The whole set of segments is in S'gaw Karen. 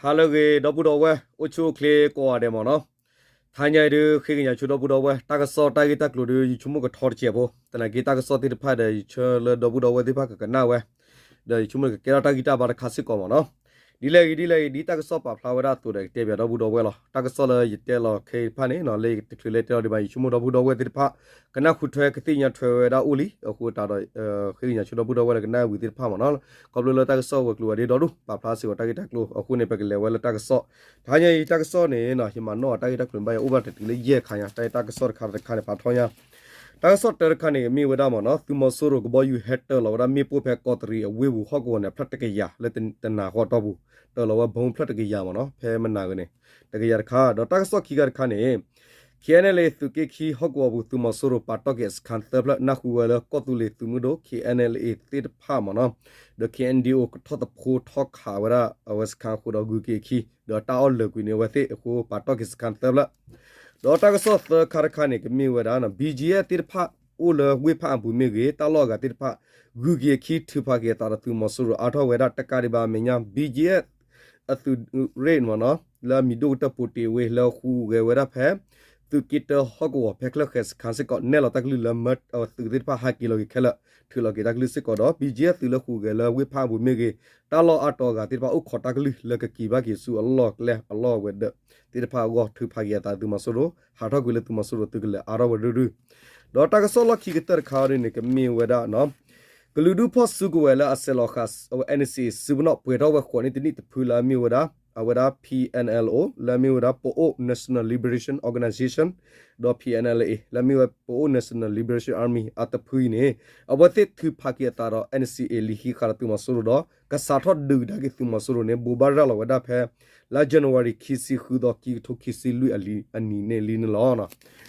ဟါလၢအဂ့ၤ ဒီပုၢ်ဒီဝဲၢ် အိၣ်ဆူၣ်အိၣ်ချ့ကိးဂၤဒဲးမ့ၢ်နီၤ. ထါညါအံၤဒုး ဃ့ကညးဆူဒီပုၢ်ဒီဝဲၢ် တၢ်ကစီၣ်တၢ်ဂ့ၢ်တၢ်ကျိၤဒုး ယဆိကမိၣ်ကထီတစဲးဖိ, သနာ်က့တၢ်ကစီၣ်သ့ၣ်တဖၣ်ဒီး ယဆၢလၢဒီပုၢ်ဒီဝဲၢ်သ့ၣ်တဖၣ်ကကနၣ်ဝဲ, ဒီးယဆိကမိၣ်ကကဲထီၣ်တၢ်ဂံၢ်တၢ်ဘါတခါစ့ၢ်ကီးမ့ၢ်နီၤ. ဒ်လဲၣ်ဂ့ၤဒ်လဲၣ်ဂ့ၤ ဒ်တၢ်ကစီၣ်ပာ်ဖျါဝဲဒၣ်အသိးဒီး ကတဲပၠးဒီပုၢ်ဒီဝဲၢ်လီၤ. တၢ်ကစီၣ်လၢယတဲလီၤခဲအံၤတဖၣ်န့ၣ်နီၤ လၢတချုးလၢတဲလီၤဒံးဘၣ် ယဆိကမိၣ်ဒီပုၢ်ဒီဝဲၢ်သ့ၣ်တဖၣ် ကနၣ်ဃုထၢကသ့ၣ်ညါထွဲဝဲဒၣ်အိၣ်လံ, အဃိသတးဒီး ဃ့ကညးဆူဒီပုၢ်ဒီဝဲၢ်လၢကနၣ်ဝံၤသ့ၣ်တဖၣ်မ့ၢ်နီၤ. ခီဖျိလၢတၢ်ကစီၣ်ဝဲၤကျိၤဝဲၤဒ့ဒီဒူၣ် ပာ်ဖျါစ့ၢ်ကီးတၢ်ဂ့ၢ်တၢ်ကျိၤအဃိန့ၣ် ပကလဲၤဝဲလၢတၢ်ကစီၣ်. ထါညါအံၤတၢ်ကစီၣ်န့ၣ်နီၤ ယမၤနီၣ်အီၤတၢ်ဂ့ၢ်တၢ်ကျိၤန့ၣ် ဘၣ်ယအိၣ်ဘၣ်တတုၤလၢယဲၢ်ခါညါ တၢ်တၢ်ကစီၣ်တခါတခါန့ၣ် ပာ်ထီၣ်ညါ. တၢ်ကစီၣ်တၢတခါန့ၣ် ကမ့ၢ်ဝဲဒၣ်မ့ၢ်နီၤ သုးမီၤစိရိၤကဘီယူၤဟဲတၢၤလီၤဝဲဒၣ်မ့ၣ်ပိၢ်ဖဲကီးတရံးအဝ့ၢ်ပူၤဟီၣ်ကဝီၤန့ၣ် အဖျၢၣ်တကယၤလၢတနၤဃီတီၢ်ပူၤ, တၢၤလီၤဝဲဘီဖျၢၣ်တကယၤမ့ၢ်နီၤ ဖဲမနၤဂ့ၤန့ၣ် တကယၤတခါ. ဒီးတၢ်ကစီၣ်ခံခါတခါန့ၣ် KNLA သုးက့ခံဟီၣ်ကဝီၤပူၤ သုးမီၤစိရိၤပာ်တီၢ်က့ၤအစခန်းသၢဖျၢၣ် နၢ်ဟူဝဲလၢကီၢ်သူလ့ၤသုးမုၢ်ဒိၣ် KNLA သ့ၣ်တဖၣ်မ့ၢ်နီၤ, ဒီး KNDO ကထီၣ်သဖှိထီၣ်ခးဝဲဒၣ်အဝဲစခန်းအဃိဒီးဂုၤက့ၤအခံ ဒီးတၢ်အီၣ်လၢာ်ကွံာ်န့ၢ်အဝဲသ့ၣ်အဃိ ပာ်တီၢ်က့ၤစခန်းသၢဖျၢၣ်. ဒီးတၢ်ကစီၣ်သၢခါတခါန့ၣ် ကမ့ၢ်ဝဲဒၣ် BGF သ့ၣ်တဖၣ်အိၣ်လၢဝ့ၢ်ဖးအပူၤမ့ၢ်ဂ့ၤ တၢ်လီၢ်အဂၤသ့ၣ်တဖၣ် ဂုၤက့ၤအခံထုးဖးက့ၤအသးဒီးသုးမီၤစိရိၤအါထီၣ်ဝဲဒၣ် တကးဒံးဘၣ်အမဲာ်ညါ BGF အသုးရ့ၣ်မ့ၢ်နီၤ လၢအမံၤဒိၣ်ကတၢၢ်ပိာ်တ့ၢ်ဝ့ၢ်လၢဃုဂဲၤဝဲဒၣ်ဖဲ သုးက့တၢဟီၣ်ကဝီၤဖဲချၢၣ်ဃဲစခန်းစ့ၢ်ကီး နဲၣ်လီၤတၢ်ကလုၢ်လၢမၢအသုးသ့ၣ်တဖၣ်ဟးက့ၤလီၤက့ၤခဲလၢာ် ထုးလီၤက့ၤတၢ်ကလုၢ်စ့ၢ်ကီးဒီး BGF သုးလၢဃုဂဲၤလၢဝ့ၢ်ဖးအပူၤမ့ၢ်ဂ့ၤ တၢ်လီၢ်အါတီၤအဂၤသ့ၣ်တဖၣ်အိၣ်ခိးတၢ်ကလုၢ်လၢကက့ၤဘၣ်က့ၤဆူအလီၢ်ကျဲအလီၢ်ဝဲၤဒၢးသ့ၣ်တဖၣ်အဂီၢ် ထုးဖးက့ၤအသးသုးမီၤစိရိၤ ဟးထီၣ်ကွံာ်လၢသုးမီၤစိရိၤသုးကလၢၤအါထီၣ်ဝဲဒၣ်ဒု ဒီးတၢ်ကစီၣ်လီၢ်ခံကတၢၢ်တခါအံၤန့ၣ် ကမ့ၢ်ဝဲဒၣ် ကလုာ်ဒူၣ်ဖီၣ်စုကဝဲၤလၢအဆဲးလီၤဃာ် အဝဲ NCA စုပနီၣ်ပှဲၤထီၣ်ဝဲဃိးနံၣ်တနံၣ်တဖုလၢအမ့ၢ်ဝဲဒၣ် အဝဲဒၣ် PNLO လၢအမ့ၢ်ဝဲဒၣ် Pa'aw National Liberation Organization ဒီး PNLA လၢအမ့ၢ်ဝဲ Pa'aw National Liberation Army အတဖုအံၤန့ၣ် အဝဲသ့ၣ်ထုးဖးက့ၤအသးဒီး NCA လံာ်ဟံးဃာ်ဒီးသုးမီၤစိရိၤဒီး ကစးထီၣ်ဒုးကဒါက့ၤသုးမီၤစိရိၤန့ၣ် ဘိးဘၣ်ရၤလီၤဝဲဒၣ်ဖဲ လါ January ခံဆံဃုသီ ခံကထိခံဆံလွံၢ်အနံၤန့ၣ်လံန့ၣ်လီၤ.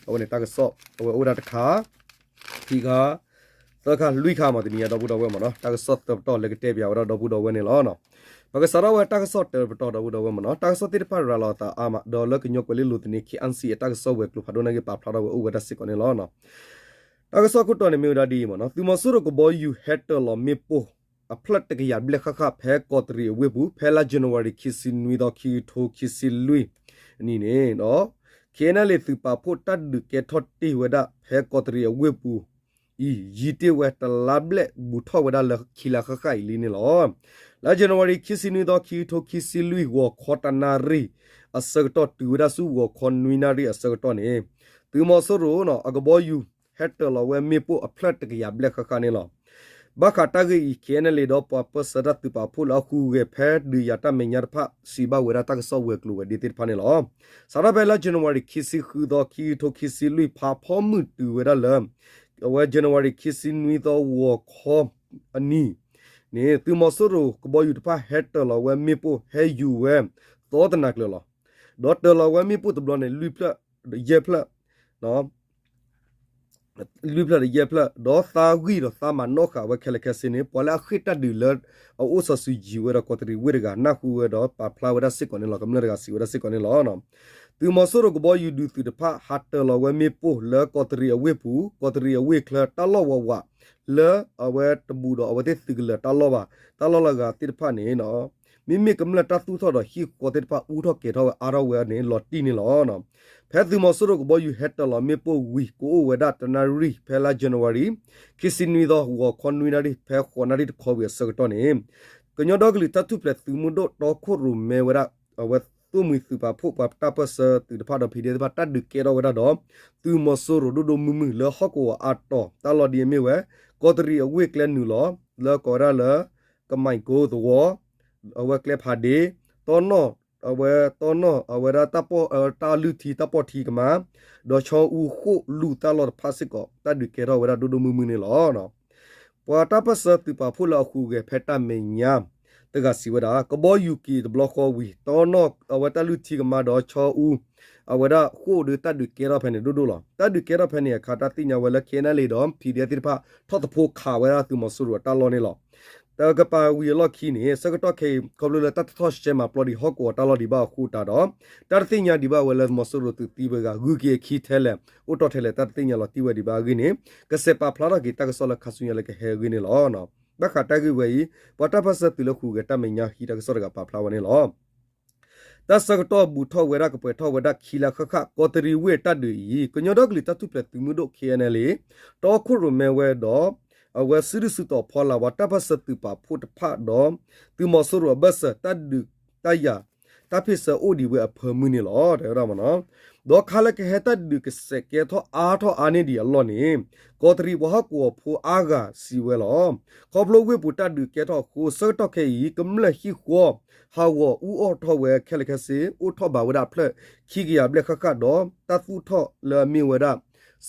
အဝဲန့ၣ်တၢ်ကစီၣ် အဝဲအိၣ်ဝဲဒၣ်တခါ ခံခါ သၢခါလွံၢ်ခါမ့ၢ်တနံၤညါဒီပုၢ်ဒီဝဲၢ်မ့ၢ်နီၤ တၢ်ကစီၣ်သၢပတီၢ်လၢကတဲပၠးဝဲဒၣ်ဒီပုၢ်ဒီဝဲၢ်န့ၣ်လီၤ. ပကစးထီၣ်ဝဲတၢ်ကစီၣ်တၢပတီၢ်ဒီပုၢ်ဒီဝဲၢ်မ့ၢ်နီၤ တၢ်ကစီၣ်သ့ၣ်တဖၣ်ရၤလီၤအသးအါမး ဒီးလၢကညီကွဲၤလ့လိၤသန့ KNC အတၢ်ကစီၣ်ဝဲၤကျိၤဖးဒိၣ်နာ်က့ပာ်ဖျါထီၣ်ဝဲအိၣ်ဝဲဒၣ်စ့ၢ်ကီးန့ၣ်လီၤ. တၢ်ကစီၣ်ခိၣ်တီန့ၣ်မ့ၢ်ဝဲဒၣ်ဒ်အံၤမ့ၢ်နီၤ သုးမီၤစိရိၤကဘီယူၤဟဲတၢၤလီၤမ့ၣ်ပိၢ် အဖျၢၣ်တကယၤဘျဲၣ်ဃၣ်ဃၣ်ဖဲကီးတရံးအဝ့ၢ်ပူၤ ဖဲလါ January ခံဆံနွံသီ ခံကထိခံဆံလွံၢ်အနံၤန့ၣ်ဒီး KNLA သုးပာ်ဖှိၣ်တၢ်ဒုးကဲထီၣ်တ့ၢ်ဝဲဒၣ်ဖဲကီးတရံးအဝ့ၢ်ပူၤအံၤ ယံာ်တ့ၢ်ဝဲတလါဘျဲၣ်ဘူးထီၣ်ဝဲဒၣ်လၢခံလါဃၣ်ဃၣ်အံၤလံန့ၣ်လီၤ. လါ January ခံဆံနွံသီ ခံကထိခံဆံလွံၢ် ဂီၤခီတနၣ်ရံၣ်အဆၢကတီၢ်တုၤဝဲဒၣ်ဆူဂီၤခီနွံနၣ်ရံၣ်အဆၢကတီၢ်န့ၣ် သုးမီၤစိရိၤအကဘီယူၤ ဟဲတၢၤလီၤဝဲမ့ၣ်ပိၢ်အဖျၢၣ်တကယၤဘျဲၣ်ဃၣ်ဃၣ်န့ၣ်လီၤ. ဘၣ်ဃးတၢ်ဂ့ၢ်အံၤ KNLA ဒီးပှၤပၢၢ်ဆၢတၢ်သုးပာ်ဖှိၣ်လၢအဃုဂဲၤဖဲဒုးယၤတၢ်မဲာ်ညါတဖၣ် စံးဘၣ်ဝဲဒၣ်တၢ်ကစီၣ်ဝဲၤကျိၤဝဲၤဒ့သ့ၣ်တဖၣ်န့ၣ်လီၤ. စးထီၣ်ဖဲလါ January ခံဆံဃုသီ ခံကထိခံဆံလွံၢ် ဖးဖီမုၢ်တုၤဝဲဒၣ်လၢ အဝဲ January ခံဆံနွံသီဂီၤခီအနံၤန့ၣ် သုးမီၤစိရိၤကဘီယူၤတဖၣ်ဟဲတၢၤလီၤဝဲမ့ၣ်ပိၢ်ဟဲယူၤဝဲသီတနၤကျၢၤလီၤ. ဒီးတၢၤလီၤဝဲမ့ၣ်ပိၢ်တဘျီန့ၣ် လွံၢ်ဖျၢၣ်ယဲၢ်ဖျၢၣ် လွံၢ်ဖျၢၣ်ဒီးယဲၢ်ဖျၢၣ် ဒီးသါဂံၢ်ဒီးသါမၤနီၣ်ဃာ်ဝဲခဲလၢာ်ခဲဆ့န့ၣ် ပှၤလၢအဃ့ၢ်တၢ်ဒုးလၢအအိၣ်စီၤစုၤယံၤဝဲဒီးကီးတရံးဝ့ၢ်တဂၤ နၢ်ဟူဝဲဒီးပာ်ဖျါဝဲဒၣ်စ့ၢ်ကီးန့ၣ်လီၤ. ကမျၢၢ်တဂၤစံးဝဲဒၣ်စ့ၢ်ကီးန့ၣ်လီၤ. သုးမီၤစိရိၤကဘီယူၤဒုးသုးတဖၣ် ဟးတၢၤလီၤဝဲမ့ၣ်ပိၢ်လၢကီးတရံးအဝ့ၢ်ပူၤ ကီးတရံးအဝ့ၢ်ချၢတၢ်လီၢ်ဝးဝး လၢအဝဲတဘူးဒီးအဝဲသ့ၣ်သုးကလၢၤတၢ်လီၢ်ဘၣ် တၢ်လီၢ်လၢအဂၤသ့ၣ်တဖၣ်န့ၣ် မ့မ့ၢ်ကမျၢၢ်တၢ်သူၣ်ထီၣ်ဒီးဟံၣ်ဃီသ့ၣ်တဖၣ်အူထီၣ်ကဲၤထီၣ်ဝဲအါထီၣ်ဝဲန့ၣ်လီၤတံၢ်န့ၣ်လီၤ. ဖဲသုးမီၤစိရိၤကဘီယူၤဟဲတၢၤလီၤမ့ၣ်ပိၢ်ဝံၤ ကအိၣ်ဝဲဒၣ်တနၣ်ရံၣ် ဖဲလါ January ခံဆံနွံသီ ဂီၤခီနွံနၣ်ရံၣ် ဖဲဃိးနၣ်ရံၣ်တခီဝံၤအဆၢကတီၢ်န့ၣ် ကညီဒီကလုာ်တၢ်ထူၣ်ဖျဲးသုးမုၢ်ဒိၣ်တီခိၣ်ရိၣ်မဲဝဲဒၣ် အဝဲသိၣ်မှံၤသုးပာ်ဖှိၣ်ပှၤတၢ်ပၢၢ်ဆၢသုးတဖၣ်ဒီး ဖံးဒဲး သ့ၣ်တဖၣ် တၢ်ဒုးကဲထီၣ်ဝဲဒၣ်ဒီး သုးမီၤစိရိၤဒိၣ်ဒိၣ်မုၢ်မုၢ်လၢဟီၣ်ကဝီၤအါတီၤ တၢ်လီၢ်ဒ်အမ့ၢ်ဝဲ ကီးတရံးအဝ့ၢ်ကျဲနုာ်လီၤ လၢကိးဝဲဒၣ်လၢ ကမံၤကိသဝီ အဝဲကျဲဖးဒ့ တီနီၣ် အဝဲတီနီၣ် အဝဲဒၣ်တၢ်ပီၣ် တၢ်လုၢ်ထံ တၢ်ပီၣ်ထံကမၤ ဒီးဆီအူဃိၣ်လူၢ်တၢ်လီၢ်တဖၣ်စ့ၢ်ကီး တၢ်ဒုးကဲထီၣ်ဝဲဒၣ်ဒိၣ်ဒိၣ်မုၢ်မုၢ်န့ၣ်လီၤ. ပှၤတၢ်ပၢၢ်ဆၢသုးပာ်ဖှိၣ်လၢအဃုဂဲၤဖဲတၢ်မဲာ်ညါတဂၤစံးဝဲဒၣ် ကဘီယူၤက့ၤတဘျီဃီဝံၤ တီနီၣ် အဝဲတၢ်လုၢ်ထံကမၤဒီးဆီအူ အဝဲဒၣ်ဃိၣ်ဒီးတၢ်ဒုးကဲထီၣ်ဖဲန့ၣ်ဒိၣ်ဒိၣ်လီၤ. တၢ်ဒုးကဲထီၣ်ဖဲန့ၣ်အခါ တၢ်သ့ၣ်ညါဝဲလၢ KNLA ဒီး ဖံးဒဲး သ့ၣ်တဖၣ် ထီၣ်သဖှိခးဝဲဒၣ်သုးမီၤစိရိၤအတၢ်လီၢ်န့ၣ်လီၤ. တကပၤဝံၤအလီၢ်ခံန့ၣ် ဆၢကတီၢ်ခဲအံၤ ခီဖျိလၢတၢ်တထီၣ်ရှဲမၤပျီဒံးဟီၣ်ကဝီၤတၢ်လီၢ်ဒံးဘၣ်အဃိသတးဒီး တၢ်တသ့ၣ်ညါဒံးဘၣ်ဝဲလၢသုးမီၤစိရိၤသုးသံဝဲတဂၤ ဂုၤက့ၤအခံထဲလဲၣ် အိၣ်တီၢ်ထဲလဲၣ် တၢ်တသ့ၣ်ညါလီၤတံၢ်ဝဲဒံးဘၣ်အဂ့ၢ်န့ၣ် ကစဲးပာ်ဖျါထီၣ်က့ၤတၢ်ကစီၣ်လၢခါဆူညါလၢကဟဲအဂ့ၢ်န့ၣ်လီၤ. ဘၣ်ဃးတၢ်ဂ့ၢ်ဝဲအံၤ ပှၤတၢ်ပၢၢ်ဆၢသုးလၢဃုဂဲၤတၢ်မဲာ်ညါဟံးတၢ်ကစီၣ်တဂၤပာ်ဖျါဝဲန့ၣ်လီၤ. တၢ်ဆၢကတီၢ်ဘူးထီၣ်ဝဲဒၣ်ကပှဲၤထီၣ်ဝဲဒၣ်ခံလါဃၣ်ဃၣ် ကီးတရံးဝ့ၢ်တၢ်ဒုးအံၤ ကညီဒီကလုာ်တၢ်ထူၣ်ဖျဲးသုးမုၢ်ဒိၣ် K N L A တီခိၣ်ရိၣ်မဲဝဲဒီး အဝဲစုဒုၣ်စုတီၤဖီလာ်ဝဲ တၢ်ပၢၢ်ဆၢသုးပာ်ဖှိၣ်တဖၣ်ဒီး သုးမီၤစိရိၤအဘၢၣ်စၢၤ တၢ်ဒုးတၢ်ယၤ တၢ်ဖ့ၣ်ဆၢအိၣ်ဒံးဝဲအဖၢမုၢ်န့ၣ်လီၤ တဲဝဲဒၣ်မ့ၢ်နီၤ. ဒီးခါလၢကဟဲတၢ်ဒုးကစဲးကဲထီၣ်အါထီၣ်အါန့ၢ်ဒံးအလီၢ်န့ၣ် ကီးတရံးပှၤဟီၣ်ကဝီၤဖိအါဂၤစံးဝဲလီၤ. ခီဖျိဝ့ၢ်ပူၤတၢ်ဒုးကဲထီၣ်အဃိ ဆၢကတီၢ်ခဲအံၤ ကမျၢၢ်ဟံၣ်ဃီ ဟးဂီၤအူအီၣ်ထီၣ်ဝဲခဲလၢာ်ခဲဆ့ အိၣ်ထီၣ်ဘၣ်ဝဲဒၣ်အဖျၢၣ်ခံကယၤဘျဲၣ်ဃၣ်ဃၣ်ဒီး တၢ်သူၣ်ထီၣ်လၢအမ့ၢ်ဝဲဒၣ်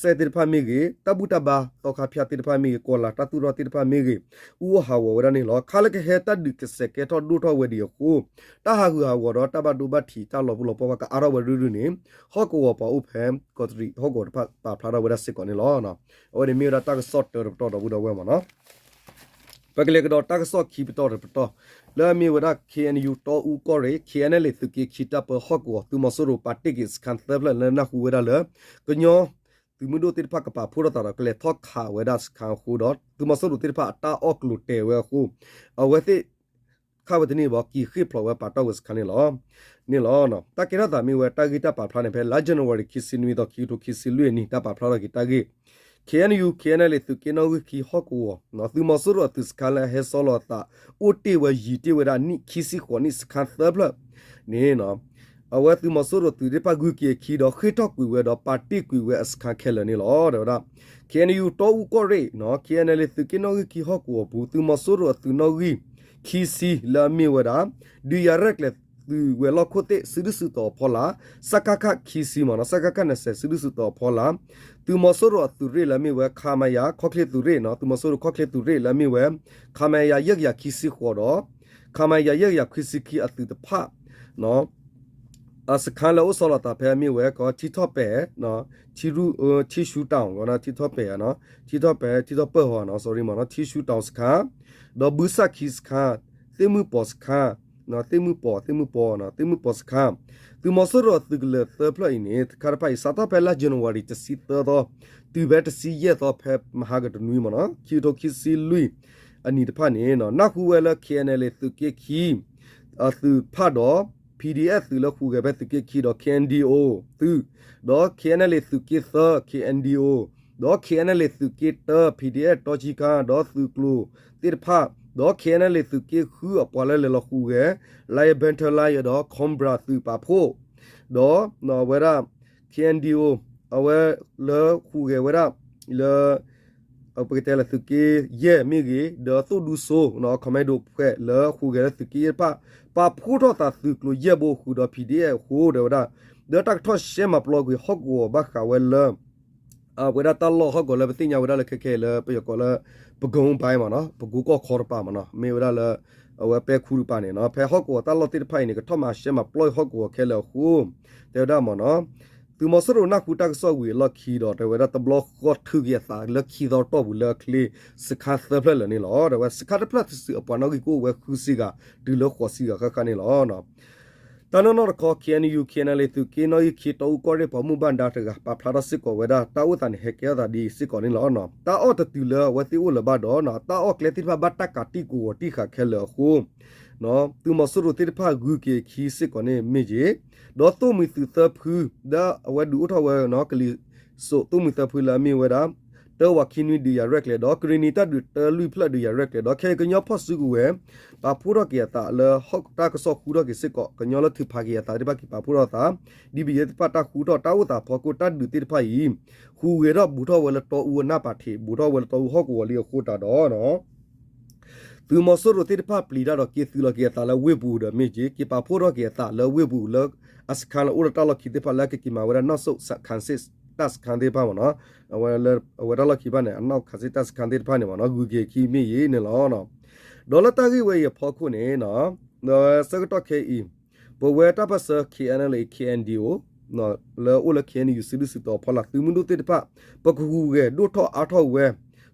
စဲသ့ၣ်တဖၣ်မ့ၢ်ဂ့ၤ, တၢ်ဘူၣ်တၢ်ဘါသီခါဖၠၣ်သ့ၣ်တဖၣ်မ့ၢ်ဂ့ၤ, ကီၤလၤတၢ်သူၣ်ထီၣ်သ့ၣ်တဖၣ်မ့ၢ်ဂ့ၤ, အူအီၣ်ဟးဂီၤဝဲဒၣ်န့ၣ်လီၤ. ခါလၢကဟဲတၢ်ဒုးကစဲးကဲထီၣ်ဒိၣ်ထီၣ်ဝဲဒံးအဃိ တၢ်ဟးဂူာ်ဟးဂီၤဒီးတၢ်ဘၣ်ဒိဘၣ်ထံးတၢ်လီၤပူၤလီၤပှီၢ်ဘၣ်ကအါထီၣ်ဝဲရုၢ်ရုၢ်န့ၣ် ဟီၣ်ကဝီၤပှၤအိၣ်ဖဲ ကီးတရံးဟီၣ်ကဝီၤတဖၣ်ပာ်ဖျါထီၣ်ဝဲဒၣ်စ့ၢ်ကီးန့ၣ်လီၤ. အဝဲန့ၣ်မ့ၢ်ဝဲဒၣ်တၢ်ကစီၣ်တၢတပတီၢ်ဒီပုၢ်ဒီဝဲၢ်မ့ၢ်နီၤ. ပကလဲၤကဒီးတၢ်ကစီၣ်ခံပတီၢ်တပတီၢ် လၢအမ့ၢ်ဝဲဒၣ် K N U တီအူကီၢ်ရ့ၣ် K N L A သုးက့ခံတၢ်ပၢဟီၣ်ကဝီၤ သုးမီၤစိရိၤပာ်တ့ၢ်က့ၤစခါသၢဖျၢၣ်လၢနၢ်ဟူဝဲဒၣ်လၢ ကညီ သုးမုၢ်ဒိၣ်သ့ၣ်တဖၣ်ကပာ်ဖှိၣ်ထီၣ်သးဒီးကလဲၤထီၣ်ခးဝဲဒၣ်စခါအဃိဒီး သုးမီၤစိရိၤသ့ၣ်တဖၣ်အတၢ်အီၣ်ကျိၤတဲာ်ဝဲအဃိ အဝဲသ့ၣ် ခးဝဲတန့ၢ်ဘၣ် က့ၤဃ့ၢ်ဖျိးဝဲပာ်တ့ၢ်ဝဲစခါန့ၣ်လီၤ. န့ၣ်လီၤ. တၢ်ကဲထီၣ်သးမ့ၢ်ဝဲတၢ်ဂ့ၢ်တၢ်ပာ်ဖျါန့ၣ် ဖဲလါ January ခံဆံနွံသီ ခံကထိခံဆံလွံၢ်အနံၣ် တၢ်ပာ်ဖျါထီၣ်က့ၤတၢ်ဂ့ၢ် K N U K N L A သုးက့နီၣ်ဂံၢ်ခံဟီၣ်ကဝီၤ သုးမီၤစိရိၤအသုးစခါလၢအဟဲဆီလီၤအသး အိၣ်တ့ၢ်ဝဲယံၤတ့ၢ်ဝဲဒၣ်နံၣ်ခံဆံဃိးနံၣ်စခါသၢဖျၢၣ် န့ၣ် အဝဲသုးမီၤစိရိၤသုးသ့ၣ်တဖၣ်ဂုၤက့ၤအခံဒီးဃ့ၢ်ထီၣ်ကွံာ်ဝဲဒီးပာ်တ့ၢ်ကွံာ်ဝဲအစခါခဲလၢာ်န့ၣ်လီၤ. တဲဝဲဒၣ် K N U တီအူကီၢ်ရ့ၣ် K N L A သုးက့နီၣ်ဂံၢ်ခံဟီၣ်ကဝီၤပူၤ သုးမီၤစိရိၤအသုးနီၣ်ဂံၢ်ခံဆံလၢအမ့ၢ်ဝဲဒၣ် ဒုးယၤရဲၣ်ကျဲၤသုးဝဲၤလီၢ်ခိၣ်သ့ၣ် စုဒုၣ်စုတီၤအဖီလာ် စကခ ခံဆံမ့ၢ်နီၤ စကခ နစဲး စုဒုၣ်စုတီၤအဖီလာ် သုးမီၤစိရိၤအသုးရ့ၣ်လၢအမ့ၢ်ဝဲ ခမရ ခီၣ်ချ့သုးရ့ၣ်နီၤ သုးမီၤစိရိၤခီၣ်ချ့သုးရ့ၣ်လၢအမ့ၢ်ဝဲ ခမရ ယဲၢ်ကယၤခံဆံဃိးဒီး ခမရ ယဲၢ်ကယၤခွံဆံခံအသုးတဖၣ် အစခါလၢအိၣ်ဆီလီၤသးဖဲအမ့ၢ်ဝဲ ကီး ထံထီၣ်ပဲာ် ထံရူ ထံရှူးတောင် ထံထီၣ်ပဲာ် ထံထီၣ်ပဲာ် ထံထီၣ်ပၢၢ်ဟီနီၤ sorry မ့ၢ်နီၤ ထံရှူးတောင်စခါ ဒီးဘုစၢ်ခံစခါ သ့ၣ်မုၢ်ပီၤစခါ သ့ၣ်မုၢ်ပီၤ သ့ၣ်မုၢ်ပီၤ သ့ၣ်မုၢ်ပီၤစခါ သုးမီၤစိရိၤအသုးကလၢၤသၢဖျၢၣ်အံၤန့ၣ် တခါတဖၣ်အံၤ စးထီၣ်ဖဲလါ January တဆံသၢသီ တုၤဖဲတဆံယဲၢ်သီ ဖဲမဟါကတနွံမ့ၢ်နီၤ ခံကထိခံဆံလွံၢ်အနံၤတဖၣ်န့ၣ် နၢ်ဟူဝဲလၢ K N L A သုးက့ခံ အသုးဖၣ်ဒီး P D F သုးလၢဟူးဂဲၤဖဲသုးက့ခံဒီး K N D O သုး ဒီး K N L A သုးက့သၢ K N D O ဒီး K N L A သုးက့တၢ P D F တီဆံခါ ဒီးသုးကျိၤသ့ၣ်တဖၣ် ဒီး K N L A သုးက့ဃုအပှၤလၢလဲၤလီၤဟူးဂဲၤ Lion Battalion ဒီး Cobra သုးပာ်ဖှိၣ် ဒီးဝဲဒၣ် K N D O အဝဲလၢဟူးဂဲၤဝဲဒၣ် လၢ ပကတဲလၢသုးက့ယဲၢ်မ့ၢ်ဂ့ၤ ဒီးသိၣ်ဒူစိ commando ဖှဲးလၢဟူးဂဲၤလၢသုးက့ယဲၢ်တဖၣ် ပာ်ဖှိၣ်ထီၣ်သးသုးကျိၤယဲၢ်ဘိဃုာ်ဒီး P D F အဃိ တဲဝဲဒၣ် ဒီးတၢ်ကထီၣ်ရှဲမၤပျီကွံာ်ဟီၣ်ကဝီၤဘၣ်ဃးဝဲလၢ အဝဲဒၣ်တၢ်လီၢ်ဟီၣ်ကဝီၤလၢပသ့ၣ်ညါဝဲဒၣ်လၢခဲခဲလၢ ပယီၤကိးလၢ ပကုန်းပိုင်းမ့ၢ်နီၤ ပကိကီၢ်ခီတပၤမ့ၢ်နီၤ မ့ၢ်ဝဲဒၣ်လၢ အဝဲပဲခူတပၤန့ၣ်နီၤ ဖဲဟီၣ်ကဝီၤတၢ်လီၢ်သ့ၣ်တဖၣ်အံၤန့ၣ် ကထီၣ်မၤရှဲမၤပျီဟီၣ်ကဝီၤခဲလၢာ်အဃိ တဲဝဲဒၣ်မ့ၢ်နီၤ သုးမီၤစိရိၤနၢ်ဟူတၢ်ကစီၣ်ဝံၤအလီၢ်ခံဒီး တဲဝဲဒၣ်တဘျီဃီထုးက့ၤအသးလၢခံသီတီၢ်ပူၤလၢအချ့ စခါသၢဖျၢၣ်လၢာ်န့ၣ်လီၤ. တဲဝဲစခါတဖျၢၣ်သုးအပှၤနီၣ်ဂံၢ်ကအိၣ်ဝဲဃုဆံဂၤ တုၤလၢဃိးဆံဂၤဃၣ်ဃၣ်န့ၣ်လီၤ. တၢ်နီၢ်နီၢ်တခီ K N U K N L A သုးက့နီၣ်ဂံၢ်ခံတီအူကီၢ်ရ့ၣ်ပှၤမူဘၣ်ဒါတဂၤ ပာ်ဖျါထီၣ်စ့ၢ်ကီးဝဲဒၣ် တၢ်အိၣ်သးန့ၣ်ဟဲကဲထီၣ်သးဒ်စ့ၢ်ကီးန့ၣ်လီၤ. တၢ်အီၣ်တတုၤလၢအဝဲသ့ၣ်အိၣ်လၢၤဘၣ်ဒီး တၢ်အီၣ်ကျဲသ့ၣ်တဖၣ်ဘၣ်တၢ်ကးတံာ်ကဝီၤတံာ်ဃာ်ခဲလၢာ်အဃိ သုးမီၤစိရိၤသ့ၣ်တဖၣ်ဂုၤက့ၤအခံစ့ၢ်ကီးန့ၣ်မ့ၢ်က့ၤ ဒီးသိၣ်မှံၤသုးသၢဖု လၢအဝဲဒုးအိၣ်ထီၣ်ဝဲ ကလံၤစိးသိၣ်မှံၤသၢဖုလၢအမ့ၢ်ဝဲဒၣ် တၢဝးခံနွံဒုးယၤရဲၣ်ကျဲၤ ဒီးကရ့ၣ်နံၤတၢ်ဒုးတၢလွံၢ်ဖျၢၣ်ဒုးယၤရဲၣ်ကျဲၤ ဒီးခဲအံၤကညီဖီၣ်စုကဝဲၤ ပာ်ဖှိၣ်ထီၣ်က့ၤအသးလၢဟီၣ်တၢ်ကစီၣ်ဃူထီၣ်က့ၤစ့ၢ်ကီး ကညီလၢထုးဖးက့ၤအသးသ့ၣ်တဖၣ်က့ၤပာ်ဖှိၣ်ထီၣ်သး ဒ်ပယဲၢ်သ့ၣ်တဖၣ်တၢ်ဃူထီၣ်တၢ်အိၣ်သးဖီခိၣ်တၢ်ဒုးသ့ၣ်တဖၣ်အံၤ ဟူးဂဲၤထီၣ်ဘူးထီၣ်ဝဲလၢတီအူအနၢ်ပာ်ထံး ဘူးထီၣ်ဝဲလၢတီအူဟီၣ်ကဝီၤလံအဃိသတးဒီး သုးမီၤစိရိၤသ့ၣ်တဖၣ်ပျံၤတၢ်ဒီးက့ၤသုးလီၤက့ၤအသးလၢဝ့ၢ်ပူၤဒီးမ့ၢ်က့ၤ က့ၤပာ်ဖှိၣ်ထီၣ်က့ၤအသးလၢဝ့ၢ်ပူၤလၢအစခါလၢအိၣ်လၢတၢ်လီၢ်ခံသ့ၣ်တဖၣ်လၢကက့ၤမၤဝဲဒၣ်နီၣ်ဆိၣ်စခါစ့ၣ် တၢ်စခါသ့ၣ်တဖၣ်မ့ၢ်နီၤ အဝဲတၢ်လီၢ်ခံဘၣ်န့ၣ် အနီၣ်ဆိၣ်စခါစ့ၣ်တၢ်စခါသ့ၣ်တဖၣ်န့ၣ်မ့ၢ်နီၤ ဂုၤက့ၤခံမ့ၢ်ယံၤန့ၣ်လီၤ. ဒီးလၢတၢ်ဂ့ၢ်ဝဲအံၤအဖီခိၣ်န့ၣ် ဆၢကတီၢ်ခဲအံၤ ပဝဲတၢ်ပၢၢ်ဆၢ K N L A K N D O လၢအိၣ်လၢ K N U စုဒုၣ်စုတီၤဖီလာ်သုးမုၢ်ဒိၣ်သ့ၣ်တဖၣ် ပကဟူးဂဲၤဒိၣ်ထီၣ်အါထီၣ်ဝဲ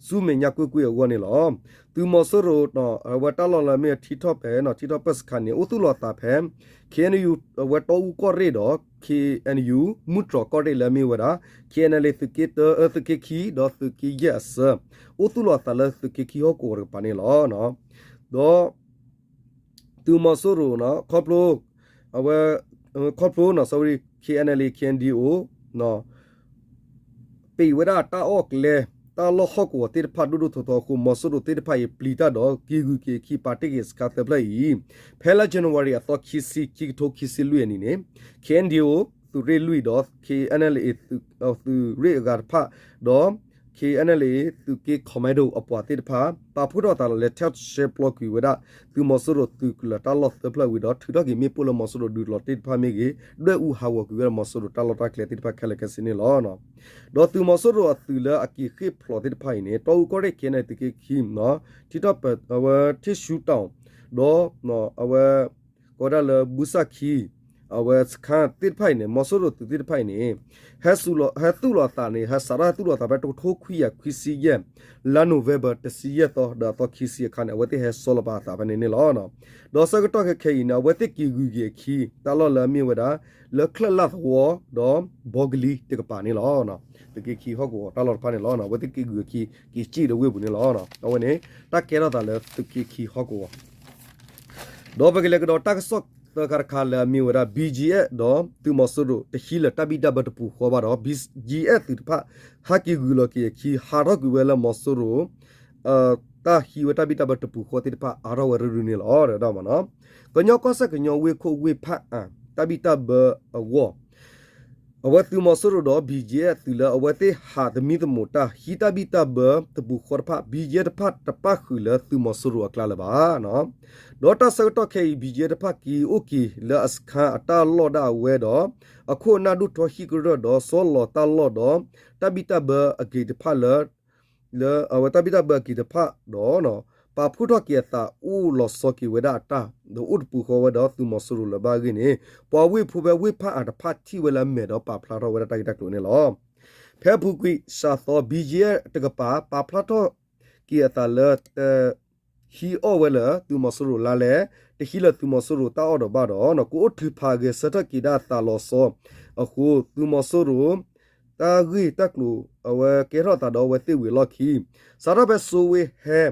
ဆူမဲာ်ညါကွ့ၢ်ကွ့ၢ်အဂီၢ်န့ၣ်လီၤ. သုးမီၤစိရိၤ အဝဲတၢ်လီၢ်လၢမ့ၢ်ထံထီၣ်ပဲာ် ထံထီၣ်ပၢၢ်စခါန့ၣ် အိၣ်သူၣ်လီၤအသးဖဲ K N U အဝဲတီအူကီၢ်ရ့ၣ်ဒီး K N U မူတြီၤကီၢ်ရ့ၣ်လၢအမ့ၢ်ဝဲဒၣ် K N L A သုးက့တၢ သုးက့ခံ ဒီးသုးက့ယဲၢ်အဆၢ အိၣ်သူၣ်လီၤအသးလၢသုးက့ခံဟီၣ်ကဝီၤတကပၤန့ၣ်လီၤ. ဒီး သုးမီၤစိရိၤ ခီဖျိ အဝဲ ခီဖျိ sorry, K N L A K N D O ပ့ၤဝဲဒၣ်တၢ်အီၣ်ကျဲ တၢ်လီၢ်ဟီၣ်ကဝီၤသ့ၣ်တဖၣ်ဒိၣ်ဒိၣ်ထီထီအဃိ မီၤစိရိၤသ့ၣ်တဖၣ်အံၤ ပျံၤတၢ်ဒီးက့ၤဂုာ်က့ၤအခံ ပာ်တ့ၢ်က့ၤစခါသၢဖျၢၣ်အံၤ ဖဲလါ January အသီခံဆံ ခံကထိခံဆံလွံၢ်အနံၤန့ၣ် K N D O သုးရ့ၣ်လွံၢ်ဒီး K N L A သုးရ့ၣ်အဂၤတဖၣ် ဒီး K N L A သုးက့ commando အပှၤသ့ၣ်တဖၣ် ပာ်ဖှိၣ်ထီၣ်အသးလီၤ လဲၤထီၣ်ရှဲပျီကွံာ်ဝဲဒၣ် သုးမီၤစိရိၤသုးကလၢၤတၢ်လီၢ်သၢဖျၢၣ်ဝံၤဒီး ထုးထီၣ်က့ၤမ့ၣ်ပိၢ်လၢမီၤစိရိၤဒုးလီၤတ့ၢ်တဖၣ်မ့ၢ်ဂ့ၤ, ဒွဲၣ်အူဟးဂီၤကွံာ်ဝဲဒၣ်မီၤစိရိၤတၢ်လီၢ်တၢ်ကျဲသ့ၣ်တဖၣ်ခဲလၢာ်ခဲဆ့န့ၣ်လီၤ. ဒီးသုးမီၤစိရိၤအသုးလၢအက့ၤဃ့ၢ်ဖျိးသ့ၣ်တဖၣ်အံၤန့ၣ် တီအူကီၢ်ရ့ၣ် K N L A သုးက့ခံ ထံထီၣ်ပၢ အဝဲထံၣ်ဆူတီၤ ဒီး အဝဲ ကိးဝဲဒၣ်လၢဘုစၢ်ခံ အဝဲစခါသ့ၣ်တဖၣ်အံၤန့ၣ် မီၤစိရိၤသုးသ့ၣ်တဖၣ်အံၤန့ၣ် ဟဲသူၣ်လီၤအသးန့ၣ် ဟဲစးထီၣ်ဟဲသူၣ်လီၤအသးဖဲတကထိခွံကယၤခွံဆံယဲၢ် လါ November တဆံယဲၢ်သီ ဒီးအသီခံဆံအခါန့ၣ် အဝဲသ့ၣ်ဟဲဆီလီၤပာ်အသးဖဲန့ၣ်န့ၣ်လီၤ. ဒီးဆၢကတီၢ်ခဲအံၤန့ၣ် အဝဲသ့ၣ်က့ၤဂုာ်က့ၤအခံ တၢ်လီၢ်လၢအမ့ၢ်ဝဲဒၣ် လၢချၢၣ်လၣ်သဝီ ဒီးဘီကလံတကပၤန့ၣ်လီၤ. သုးက့ခံဟီၣ်ကဝီၤတၢ်လီၢ်တဖၣ်န့ၣ်လီၤ. အဝဲသ့ၣ်က့ၤဂုာ်အခံ က့ၤစံၣ်ဒီးဝ့ၢ်ပူၤန့ၣ်လီၤ. အဝဲန့ၣ် တၢ်ကဲထီၣ်သးလၢသုးက့ခံဟီၣ်ကဝီၤ ဒီးပကလဲၤကဒီးတၢ်ကစီၣ်သၢခါတခါလၢအမ့ၢ်ဝဲဒၣ် B G F ဒီးသုးမီၤစိရိၤတဟံးလၢၤတၢ်ဘံၣ်တၢ်ဘၢတပူၤဃီဘၣ်ဒီး B G F သုးတဖၣ် ဟးက့ၤဂုာ်လီၤက့ၤအခံ ဟးထီၣ်ကွံာ်ဝဲလၢမီၤစိရိၤ တၢ်ဟံးဝဲတၢ်ဘံၣ်တၢ်ဘၢတပူၤဃီသ့ၣ်တဖၣ် အါထီၣ်ဝဲရုၢ်ရုၢ်န့ၣ်လီၤ. ဒီးမနီၤ ကညီကီၢ်စဲၣ်ကညီဝ့ၢ်ခိၣ်ဝ့ၢ်ဖးအၣ် တၢ်ဘံၣ်တၢ်ဘၢအဂီၢ် အဝဲသုးမီၤစိရိၤဒီး B G F သုးလၢအဝဲသ့ၣ်ဟးသမံသမိးတၢ်ဟံးတၢ်ဘံၣ်တၢ်ဘၢတပူၤဃီတဖၣ် B G F တဖၣ်တပၣ်ဃုာ်လၢသုးမီၤစိရိၤအကျါလၢၤဘၣ်. ဒီးတၢ်ဆၢကတီၢ်ခဲအံၤ B G F တဖၣ်က့ၤအိၣ်က့ၤလၢအစခါအတၢ်လီၢ်ဒၣ်အဝဲဒီး အခိၣ်အနၢ်ဒိၣ်ထီဟံၣ်ကရၢၢ်ဒီးဆီလီၤတၢ်လီၢ်ဒီး တၢ်ဘံၣ်တၢ်ဘၢအက့ၤတဖၣ်လၢ လၢအဝဲတၢ်ဘံၣ်တၢ်ဘၢအက့ၤတဖၣ်ဒီး ပာ်ဖှိၣ်ထီၣ်က့ၤအသးအိၣ်လီၤဆီက့ၤဝဲဒၣ်အတၢ် ဒီးအိၣ်တပူၤဃီဝဲဒီးသုးမီၤစိရိၤလၢၤဘၣ်အဂ့ၢ်န့ၣ် ပှၤဝ့ၢ်ဖိဖဲဝ့ၢ်ဖးအၣ်တဖၣ်ထံၣ်ဝဲလၢအမဲာ်ဒီးပာ်ဖျါထီၣ်ဝဲဒၣ်တၢ်ဂ့ၢ်တၢ်ကျိၤန့ၣ်လီၤ. ဖဲအပူၤကွံာ်စှၤသီ B G F တကပၤ ပာ်ဖျါထီၣ်က့ၤအသးလၢ တ ဟံးအီၣ်ဝဲလၢသုးမီၤစိရိၤလါလဲ, တဟံးလၢသုးမီၤစိရိၤတၢ်အီၣ်ဒီးဘၣ်ဒီး ကအိၣ်ထုးဖးဂဲၤဆၢထၢၣ်က့ၤဒၣ်အသးလီၤဆီအဃိ သုးမီၤစိရိၤ တၢ်ဂ့ၢ်တၢ်ကျိၤ အဝဲကဲထီၣ်သးဒီးအဝဲသ့ၣ်ဝံၤအလီၢ်ခံ စးထီၣ်ဖဲစိဝ့ဟဲ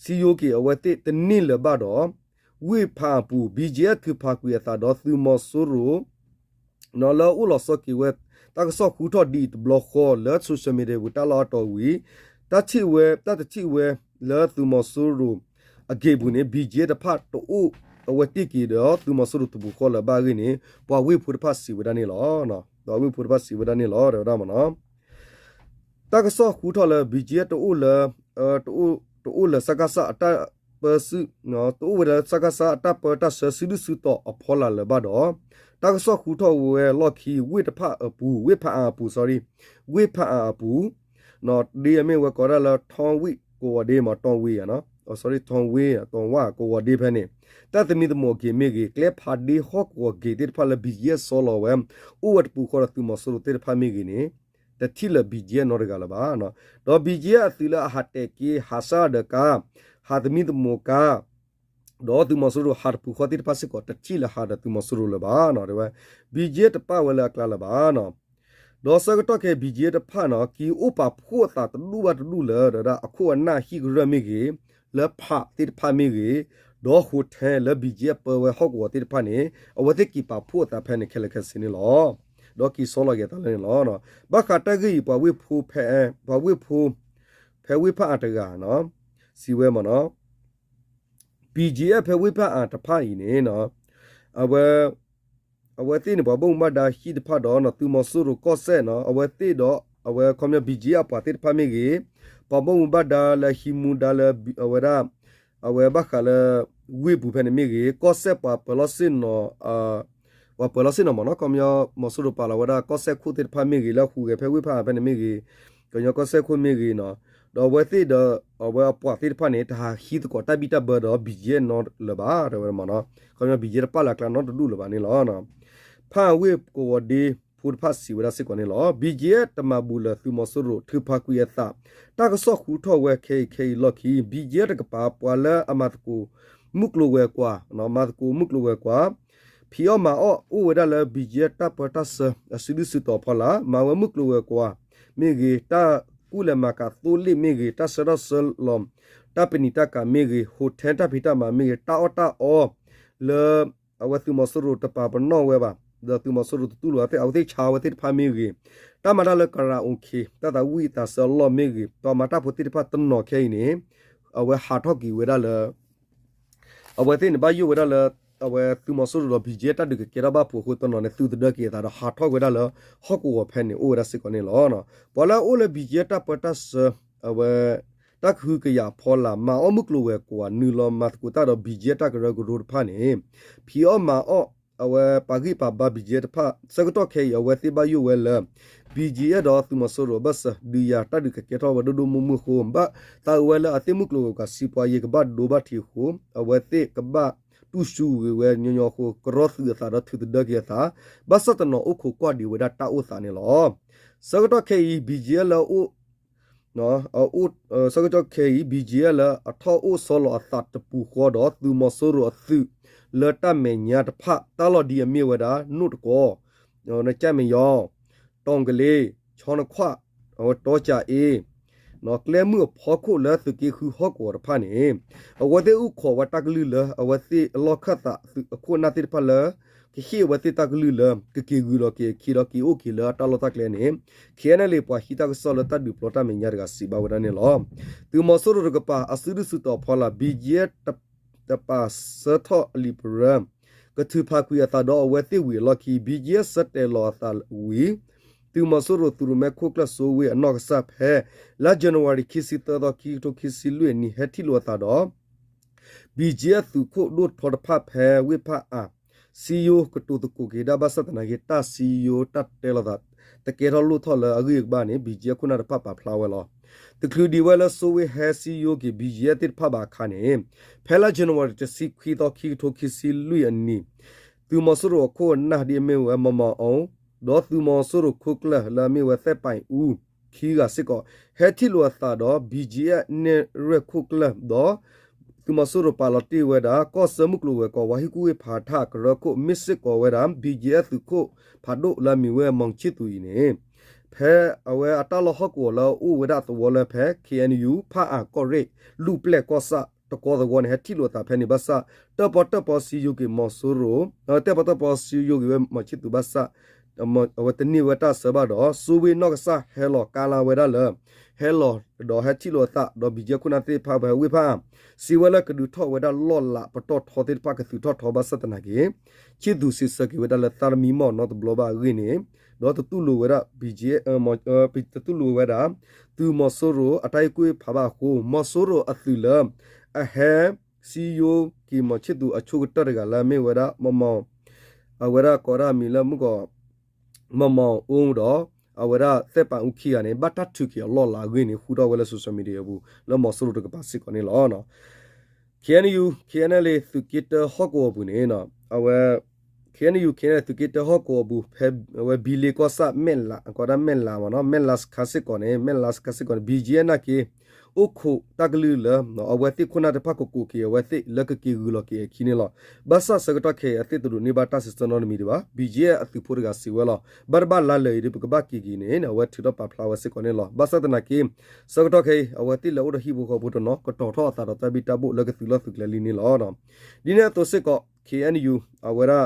စံယိက့ၤအဝဲသ့ၣ်တန့ၢ်လၢၤဘၣ်ဒီး ဝ့ၢ်ဖးအၣ်အပူၤ B G F ထုးဖးကွံာ်အသးဒီးသုးမီၤစိရိၤ လၢအအိၣ်လီၤဆီက့ၤဝဲ တၢ်ကစီၣ်ဃုထီၣ်ဒ်အံၤတဘျီဃီလၢ social media ပူၤတၢ်လီၢ်အတီၢ်ဝံၤ တၢ်ထံၣ်ဝဲ တၢ်တထံၣ်ဝဲလၢသုးမီၤစိရိၤအဂ့ၢ်ပူၤန့ၣ် B G F တဖၣ်တအိၣ်အဝဲတ့ၢ်က့ၤဒီးသုးမီၤစိရိၤတပူၤဃီလၢၤဘၣ်အဂ့ၢ်န့ၣ် ပှၤဝ့ၢ်ဖိတဖၣ်စံးဝဲဒၣ်န့ၣ်လီၤ. ပှၤဝ့ၢ်ဖိတဖၣ်စံးဝဲဒၣ်န့ၣ်လီၤ တဲဝဲဒၣ်မနီၤ တၢ်ကစီၣ်ဃုထီၣ်လၢ B G F တအိၣ်လၢ တအိၣ်လၢ စကစ အတၢ်ပၢဆှၢ တအိၣ်ဝဲလၢ စကစ အတၢ်ပၢတၢ်ဆှၢစုဒုၣ်စုတီၤအဖီလာ်လၢၤဘၣ်ဒီး တၢ်ကစီၣ်ဃုထီၣ်ဝဲလီၢ်ခံ ဝ့ၢ်တဖၣ်အပူၤ ဝ့ၢ်ဖးအၣ်အပူၤ sorry ဝ့ၢ်ဖးအၣ်အပူၤ ဒ်အမ့ၢ်ဝဲကိးဒၣ်လၢ ထီဝ့ၢ်ကဝီၤဒ့မး တီဝ့ၢ် sorry ထီဝ့ၢ် တီဝ့ၢ်ကဝီၤဒ့ဖဲန့ၣ် တၢ်သမံသမိးအဂ့ၢ်မ့ၢ်ဂ့ၤ ကျဲဖးဒ့ဟီၣ်ကဝီၤဂ့ၢ်သ့ၣ်တဖၣ်လၢ B G F ဆီလီၤဝဲ အိၣ်ဝဲတပူၤဃီဒီးသုးမီၤစိရိၤသ့ၣ်တဖၣ်မ့ၢ်ဂ့ၤန့ၣ် တထံၣ်လၢၤ B G F နီတဂၤလၢၤဘၣ်. ဒီး B G F အသုးလၢအဟးတဲာ်က့ၤ ဟးစၢ်ဒီးကါ ဟးသမံသမိးကါ ဒီးသုးမီၤစိရိၤဟးတပူၤဃီသ့ၣ်တဖၣ်စ့ၢ်ကီး တထံၣ်လၢၤဟးဒီးသုးမီၤစိရိၤလၢၤဘၣ် တဲဝဲ B G F တပၣ်ဝဲလၢအကျါလၢၤဘၣ်. ဒီးဆၢကတီၢ်ခဲအံၤ B G F တဖၣ်န့ၣ် က့ၤအိၣ်ပာ်ဖှိၣ်အသးတဒူၣ်ဘၣ်တဒူၣ်လၢ ဒီးအခိၣ်အနၢ်ဟံၣ်ကရၢၢ်မ့ၢ်ဂ့ၤ လၢဖးသ့ၣ်တဖၣ်မ့ၢ်ဂ့ၤ ဒီး hotel လၢ B G F ပၢဝဲဟီၣ်ကဝီၤသ့ၣ်တဖၣ်န့ၣ် အဝဲသ့ၣ်က့ၤပာ်ဖှိၣ်အသးဖဲန့ၣ်ခဲလၢာ်ခဲဆ့န့ၣ်လီၤ. ဒီးက့ၤဆီလီၤက့ၤအသးလၢန့ၣ်လီၤ. ဘၣ်ဃးတၢ်ဂ့ၢ်အံၤ ပှၤဝ့ၢ်ဖိဖဲ ပှၤဝ့ၢ်ဖိ ဖဲဝ့ၢ်ဖးအၣ်တဂၤ စံးဝဲမနီၤ B G F ဖဲဝ့ၢ်ဖးအၣ်တဖၣ်အံၤန့ၣ် အဝဲ အဝဲသ့ၣ်န့ၣ် ပှၤဘၣ်မူဘၣ်ဒါဟံၣ်တဖၣ်ဒီး သုးမီၤစိရိၤကီၢ်စဲၣ်န့ၣ် အဝဲသ့ၣ်ဒီး အဝဲခီပညီ B G F အပှၤသ့ၣ်တဖၣ်မ့ၢ်ဂ့ၤ ပှၤဘၣ်မူဘၣ်ဒါလၢဟံးမူဒါလၢ အဝဲဒၣ် အဝဲဘၣ်ဃးလၢ ဝ့ၢ်ပူၤဖဲန့ၣ်မ့ၢ်ဂ့ၤ ကီၢ်စဲၣ်ပှၤပၢၤလီၢ်ဆ့ၣ်နီၤ ပှၤပၢၤလီၢ်ဆ့ၣ်နီၤမနီၤ ခီပညီ မီၤစိရိၤပာ်လီၤဝဲဒၣ် ကီၢ်စဲၣ်ခိၣ်သ့ၣ်တဖၣ်မ့ၢ်ဂ့ၤ လၢဟူးဂဲၤဖဲဝ့ၢ်ဖးအၣ်ဖဲန့ၣ်မ့ၢ်ဂ့ၤ ကညီကီၢ်စဲၣ်ခိၣ်မ့ၢ်ဂ့ၤန့ၣ် ဒီးအဝဲသ့ၣ်ဒီး အဝဲအပှၤသ့ၣ်တဖၣ်န့ၣ် တဟးဟံးသကိးတၢ်ဘံၣ်တၢ်ဘၢဒီး B G F နီတဂၤလၢၤဘၣ် တဲဝဲမနီၤ ခီပညီ B G F တပၣ်လၢအကျါနီတဒူၣ်လၢၤဘၣ်န့ၣ်လီၤ. ဖးအၣ်ဝ့ၢ်ကဝီၤဒ့ဖိတဖၣ်စံးဝဲဒၣ်စ့ၢ်ကီးန့ၣ်လီၤ. B G F တမၤဘူးလၢၤသုးမီၤစိရိၤ ထုးဖးကွံာ်အသး တၢ်ကစီၣ်ဃုထီၣ်ဝဲခဲအံၤခဲအံၤလီၢ်ခံ B G F တကပၤ ပှၤလၢအမၤသကိးမုၢ်ကျိၤဝဲၤကွာ် မၤသကိးမုၢ်ကျိၤဝဲၤကွာ် ဖံးအီၣ်မၤအီၣ်အိၣ်ဝဲဒၣ်လၢ B G F တၢ်ပၢတၢ်ဆှၢအစုဒုၣ်စုတီၤအဖီလာ် မၤဝဲမုၢ်ကျိၤဝဲၤကွာ်မ့ၢ်ဂ့ၤ တၢ်ကူၣ်လဲၤမၤကၤသိလ့ၣ်မ့ၢ်ဂ့ၤ တၢ်ဆှၢထီၣ်ဆှၢလီၤ တၢ်ပနံာ်တၢ်ကၤမ့ၢ်ဂ့ၤ hotel တၢ်ဖံးတၢ်မၤမ့ၢ်ဂ့ၤ တၢ်အီၣ်တၢ်အီလၢ အဝဲသုးမီၤစိရိၤတပာ်ပနီၣ်ဝဲဘၣ်, ဒီးသုးမီၤစိရိၤတတူၢ်လိာ်အဝဲသ့ၣ် အဝဲသ့ၣ်ဆါဝဲသ့ၣ်တဖၣ်မ့ၢ်ဂ့ၤ, တၢ်မၤတၢ်လၢကရၤအိၣ်ခ့ တၢ်သးဝံၣ်သးဆၢအလီၢ်မ့ၢ်ဂ့ၤ, ဒီးမၤတၢ်ဖိသ့ၣ်တဖၣ်တနီၤခဲအံၤန့ၣ် အဝဲဟးထီၣ်က့ၤဝဲဒၣ်လၢ အဝဲသ့ၣ်န့ၣ် ဘၣ်ယိၣ်ဝဲဒၣ်လၢ အဝဲသုးမီၤစိရိၤဒီး ဘံၣ်ကၠံအ့ တၢ်ဒုးကကဲထီၣ်ဘၣ်ဖုးအဃိ တနီၤန့ၣ် သုးသဒၢက့ၤအသးဒီး ဟးထီၣ်ဝဲဒၣ်လၢ ဟီၣ်ကဝီၤဖဲန့ၣ် အိၣ်ဝဲဒၣ်စ့ၢ်ကီးန့ၣ်လီၤ. ပှၤလၢအအိၣ်လၢ ဘံၣ်ကၠံအ့ တၢ်ပၢတၢ်ဆှၢ အဝဲ တၢ်ကဟုကယာ်အဖီလာ် မၤအီၣ်မုၢ်ကျိၤဝဲၤကွာ် နုာ်လီၤမၤသကိးတၢ်ဒီး ဘံၣ်ကၠံအ့ တၢ်ကရၢကရိတဖၣ်န့ၣ် ဖံးအီၣ်မၤအီၣ် အဝဲပာ်ဂံၢ်ပာ်ဘါ ဘံၣ်ကၠံအ့ တဖၣ် ဆၢကတီၢ်ခဲအံၤ အဝဲသ့ၣ်ဘၣ်ယိၣ်ဝဲလၢ ဘံၣ်ကၠံအ့ ဒီးသုးမီၤစိရိၤအဘၢၣ်စၢၤ ဒုးယၤတၢ်ဒုးကကဲထီၣ်ဝဲဒိၣ်ဒိၣ်မုၢ်မုၢ်အဃိ ဘၣ်သးအုးဝဲလၢအသ့ၣ်မုၢ်ကျိၤဝဲၤကွာ် စံးပှၤယံၤကဘၣ်ဒိဘၣ်ထံးအဃိ အဝဲသ့ၣ်ကဘၣ်တူၢ်ဆူၣ်ဂ့ၤဝဲညီညီအဃိ ကရီသုးအသးဒီးထုးသဒၢက့ၤအသး ဘၣ်ဆၣ်တနီၤအိၣ်ခိးကွၢ်ဒံးဝဲဒၣ်တၢ်အိၣ်သးန့ၣ်လီၤ. ဆၢကတီၢ်ခဲအံၤ ဘံၣ်ကၠံအ့ လၢအအိၣ် ဆၢကတီၢ်ခဲအံၤ ဘံၣ်ကၠံအ့ လၢအထီၣ်အိၣ်ဆီလီၤအသးတပူၤဃီဒီး သုးမီၤစိရိၤအသုး လၢတၢ်မဲာ်ညါတဖၣ် တၢ်လီၢ်ဒ်အမ့ၢ်ဝဲဒၣ် နိၣ်တကီ, ကၠၣ်မဲာ်ယီ, တီၣ်ကလ့, ဆီနခွၣ်, အဝဲတီကၠၤအ့ ကျဲမုၢ်အဖီခိၣ်လၢသုးက့ဃုဟီၣ်ကဝီၤတဖၣ်န့ၣ် အဝဲသ့ၣ်အိၣ်ခိးဝဲတၢ်ကလုၢ်လၢ အဝဲသ့ၣ်အလီၢ်ခၢၣ်သးသုးအခိၣ်အနၢ်သ့ၣ်တဖၣ်လၢ ကဟ့ၣ်အဝဲသ့ၣ်တၢ်ကလုၢ်လၢ ကက့ၤဂုာ်လီၤက့ၤအခံဒီး က့ၤအိၣ်က့ၤလၢအတၢ်လီၢ်တၢ်ကျဲန့ၣ် KNLA ပှၤဟံးတၢ်ကစီၣ်လၢတၢ်ဒုးပျီတၢ်မဲာ်ညါတဂၤစံးဘၣ်ဝဲဒၣ်န့ၣ်လီၤ. သုးမီၤစိရိၤတကပၤ အစုဒုၣ်စုတီၤအဖီလာ် ဘံၣ်ကၠံအ့ တပာ်ဆၢထီၣ်အလံာ်ပရၢ ကထုးဖးကွံာ်အသးဒီးအဝဲသ့ၣ်ဝံၤအလီၢ်ခံ ဘံၣ်ကၠံအ့ ဆၢတဲာ်လီၤအသးဝံၤ သုးမီၤစိရိၤသုးရိၣ်မဲခိၣ်ကျၢၢ်စိဝ့အနီၢ်ကစၢ်ဖဲ လါ January ခံဆံသၢသီ ခံကထိခံဆံလွံၢ်အနံၤ ဟဲထံၣ်လိာ်အသးဒီး ဘံၣ်ကၠံအ့ သုးခိၣ်ဒိၣ်ထီတဖၣ်ဖဲဝ့ၢ်ဖၣ်အၣ် စံယိကတိၤသကိးက့ၤဒၣ် ဘၣ်ဆၣ်သနာ်က့ တၢ်စံယိတၢ်တဲလိာ်သး တကဲထီၣ်လိၣ်ထီၣ်လၢအဂံၢ်အဘါန့ၣ် ဘံၣ်ကၠံအ့ အခိၣ်နၢ်တဖၣ်ပာ်ဖျါဝဲလီၤ. တချုးဒံးဝဲလၢစိဝ့ဟဲစံယိက့ၤ ဘံၣ်ကၠံအ့ သ့ၣ်တဖၣ်ဘၣ်အခါန့ၣ် ဖဲလါ January တဆံခွံသီ ခံကထိခံဆံလွံၢ်အနံၤ သုးမီၤစိရိၤအခိၣ်အနၢ်ဒ်အမ့ၢ်ဝဲ မီၢ်မီၢ်အူ ဒီးသုးမီၤစိရိၤခိၣ်ကျၢၢ်လၢအမ့ၢ်ဝဲ သဲးပၢၢ်အူ ခံဂၤစ့ၢ်ကီး ဟဲထံၣ်လိာ်အသးဒီး ဘံၣ်ကၠံအ့ နဲၣ်ရွဲၣ်ခိၣ်ကျၢၢ်ဒီး သုးမီၤစိရိၤပာ်လီၤတ့ၢ်ဝဲဒၣ် ကီၢ်စၢမုၢ်ကျိၤဝဲၤကွာ် ဝါဟံၣ်ကူၣ်ဝ့ၢ်ဖးထၣ်ကရၢခိၣ် မ့ၢ်စ့ၢ်ကီးဝဲဒၣ် ဘံၣ်ကၠံအ့ သုးခိၣ်ဖးဒိၣ်လၢအမ့ၢ်ဝဲ မီၣ်ခၠံၣ်သူၣ်အံၤန့ၣ် ဖဲအဝဲအတၢ်လီၢ်ဟီၣ်ကဝီၤလၢအအိၣ်ဝဲဒၣ်သဝီလၢဖဲ KNU ဖၣ်အၣ်ကီၢ်ရ့ၣ် လူၢ်ပျဲၢ်ကီၢ်ဆၣ်တကီသဝီန့ၣ် ဟဲထံၣ်လိာ်အသးဖဲန့ၣ် ဘၣ်ဆၣ် တၢၣ်ပီၣ်တၢၣ်ပီစံယိက့ၤမီၤစိရိၤ တၢၣ်ပီၣ်တၢၣ်ပီစံယိက့ၤဝဲမီၣ်ခၠံၣ်သူၣ်ဘၣ်ဆၣ် အဝဲတန့ၢ်ဝဲတၢ်ဆၢဘၣ်ဒီး စိဝ့နီၢ်ကစၢ်ဟဲလီၤကါလါဝဲဒၣ်လၢ ဟဲလီၤဒီးဟဲထံၣ်လိာ်အသးဒီး ဘံၣ်ကၠံအ့ခိၣ်နၢ်သ့ၣ်တဖၣ်ဖဲဝ့ၢ်ဖၣ်အၣ် စံးဝဲလၢကဒုးထီၣ်ဝဲဒၣ်လီၢ်လးပတီၢ်ထီသ့ၣ်တဖၣ်ကသုးထီၣ်ထီဘၣ်ဆၣ်သနာ်က့ ခၠံၣ်သူၣ်စံးဆၢက့ၤဝဲဒၣ်လၢသးတမံမီၢ်နီတဘျီဘၣ်အဂ့ၢ်န့ၣ် ဒီးတတူၢ်လိာ်ဝဲဒၣ် ဘံၣ်ကၠံအ့ တတူၢ်လိာ်ဝဲဒၣ် သုးမီၤစိရိၤအတၢ်ဟ့ၣ်ကူၣ်ဟ့ၣ်ဖးဘၣ်အဃိ မီၤစိရိၤအသုးလၢ အဟဲ စံယိက့ၤမီၣ်ခၠံၣ်သူၣ်အဆိကတၢၢ်တဂၤလၢအမ့ၢ်ဝဲဒၣ် မီၢ်မီၢ် အဝဲဒၣ်ကိးဒၣ်မံၤလၢမုၢ်ကီး မီၢ်မီၢ်အူဒီး အဝဲဒၣ်သဲးပၢၢ်အူခံဂၤန့ၣ် ဘၣ်တၢ်ထုးက့ၤအလီၢ်လၤအဂ့ၢ်န့ၣ် ဃုထီၣ်ဝဲလၢ social media အပူၤ လၢမီၤစိရိၤတကပၤစ့ၢ်ကီးန့ၣ်လီၤ. KNU KNLA သုးက့တၢဟီၣ်ကဝီၤပူၤန့ၣ် အဝဲ KNU KNLA သုးက့တၢဟီၣ်ကဝီၤပူၤ ဖဲအဝဲဘံလ့ကီၢ်ဆၣ် မဲၣ်လး ကိးဒၣ်မဲၣ်လးမ့ၢ်နီၤ မဲၣ်လးစခါစ့ၢ်ကီးန့ၣ် မဲၣ်လးစခါစ့ၢ်ကီးန့ၣ် ဘံၣ်ကၠံအ့ နာ်က့ အိၣ်ခိးတၢ်ကလုၢ်လၢ အဝဲသ့ၣ်ခိၣ်နၢ်တဖၣ်ကကိးက့ၤအဝဲသ့ၣ်လၢကက့ၤဂုာ်လီၤက့ၤအခံန့ၣ်လီၤ. ဘၣ်ဆၣ်ဆၢကတီၢ်ခဲအံၤ အသ့ၣ်တဒိးန့ၢ်ဘၣ်တၢ်စံးဆၢနီတမံၤဒံးဘၣ်. ဘံၣ်ကၠံအ့ အသုးဖိတဂၤစံးဝဲလီၤ. ဘၣ်တဘၣ်လါလၢာ်အံၤဒီး ပကဘၣ်က့ၤက့ၤန့ၣ် အဝဲထုးထီၣ်ပာ်ဖျါဝဲစ့ၢ်ကီးန့ၣ်လီၤ. ဘၣ်ဆၣ်သနာ်က့ ဆၢကတီၢ်ခဲအံၤ အဝဲသ့ၣ်လဲၤအိၣ်ဒီးဟံၣ်ဖိဃီဖိတနီၤ ကတီၤထီၣ်အသးဒီးတၢ်ဘံၣ်တၢ်ဘိၣ်လၢကသုးလီၢ်သုးကျဲလံန့ၣ်လီၤ. ဒ်န့ၣ်အသိးစ့ၢ်ကီး KNU အဝဲဒၣ်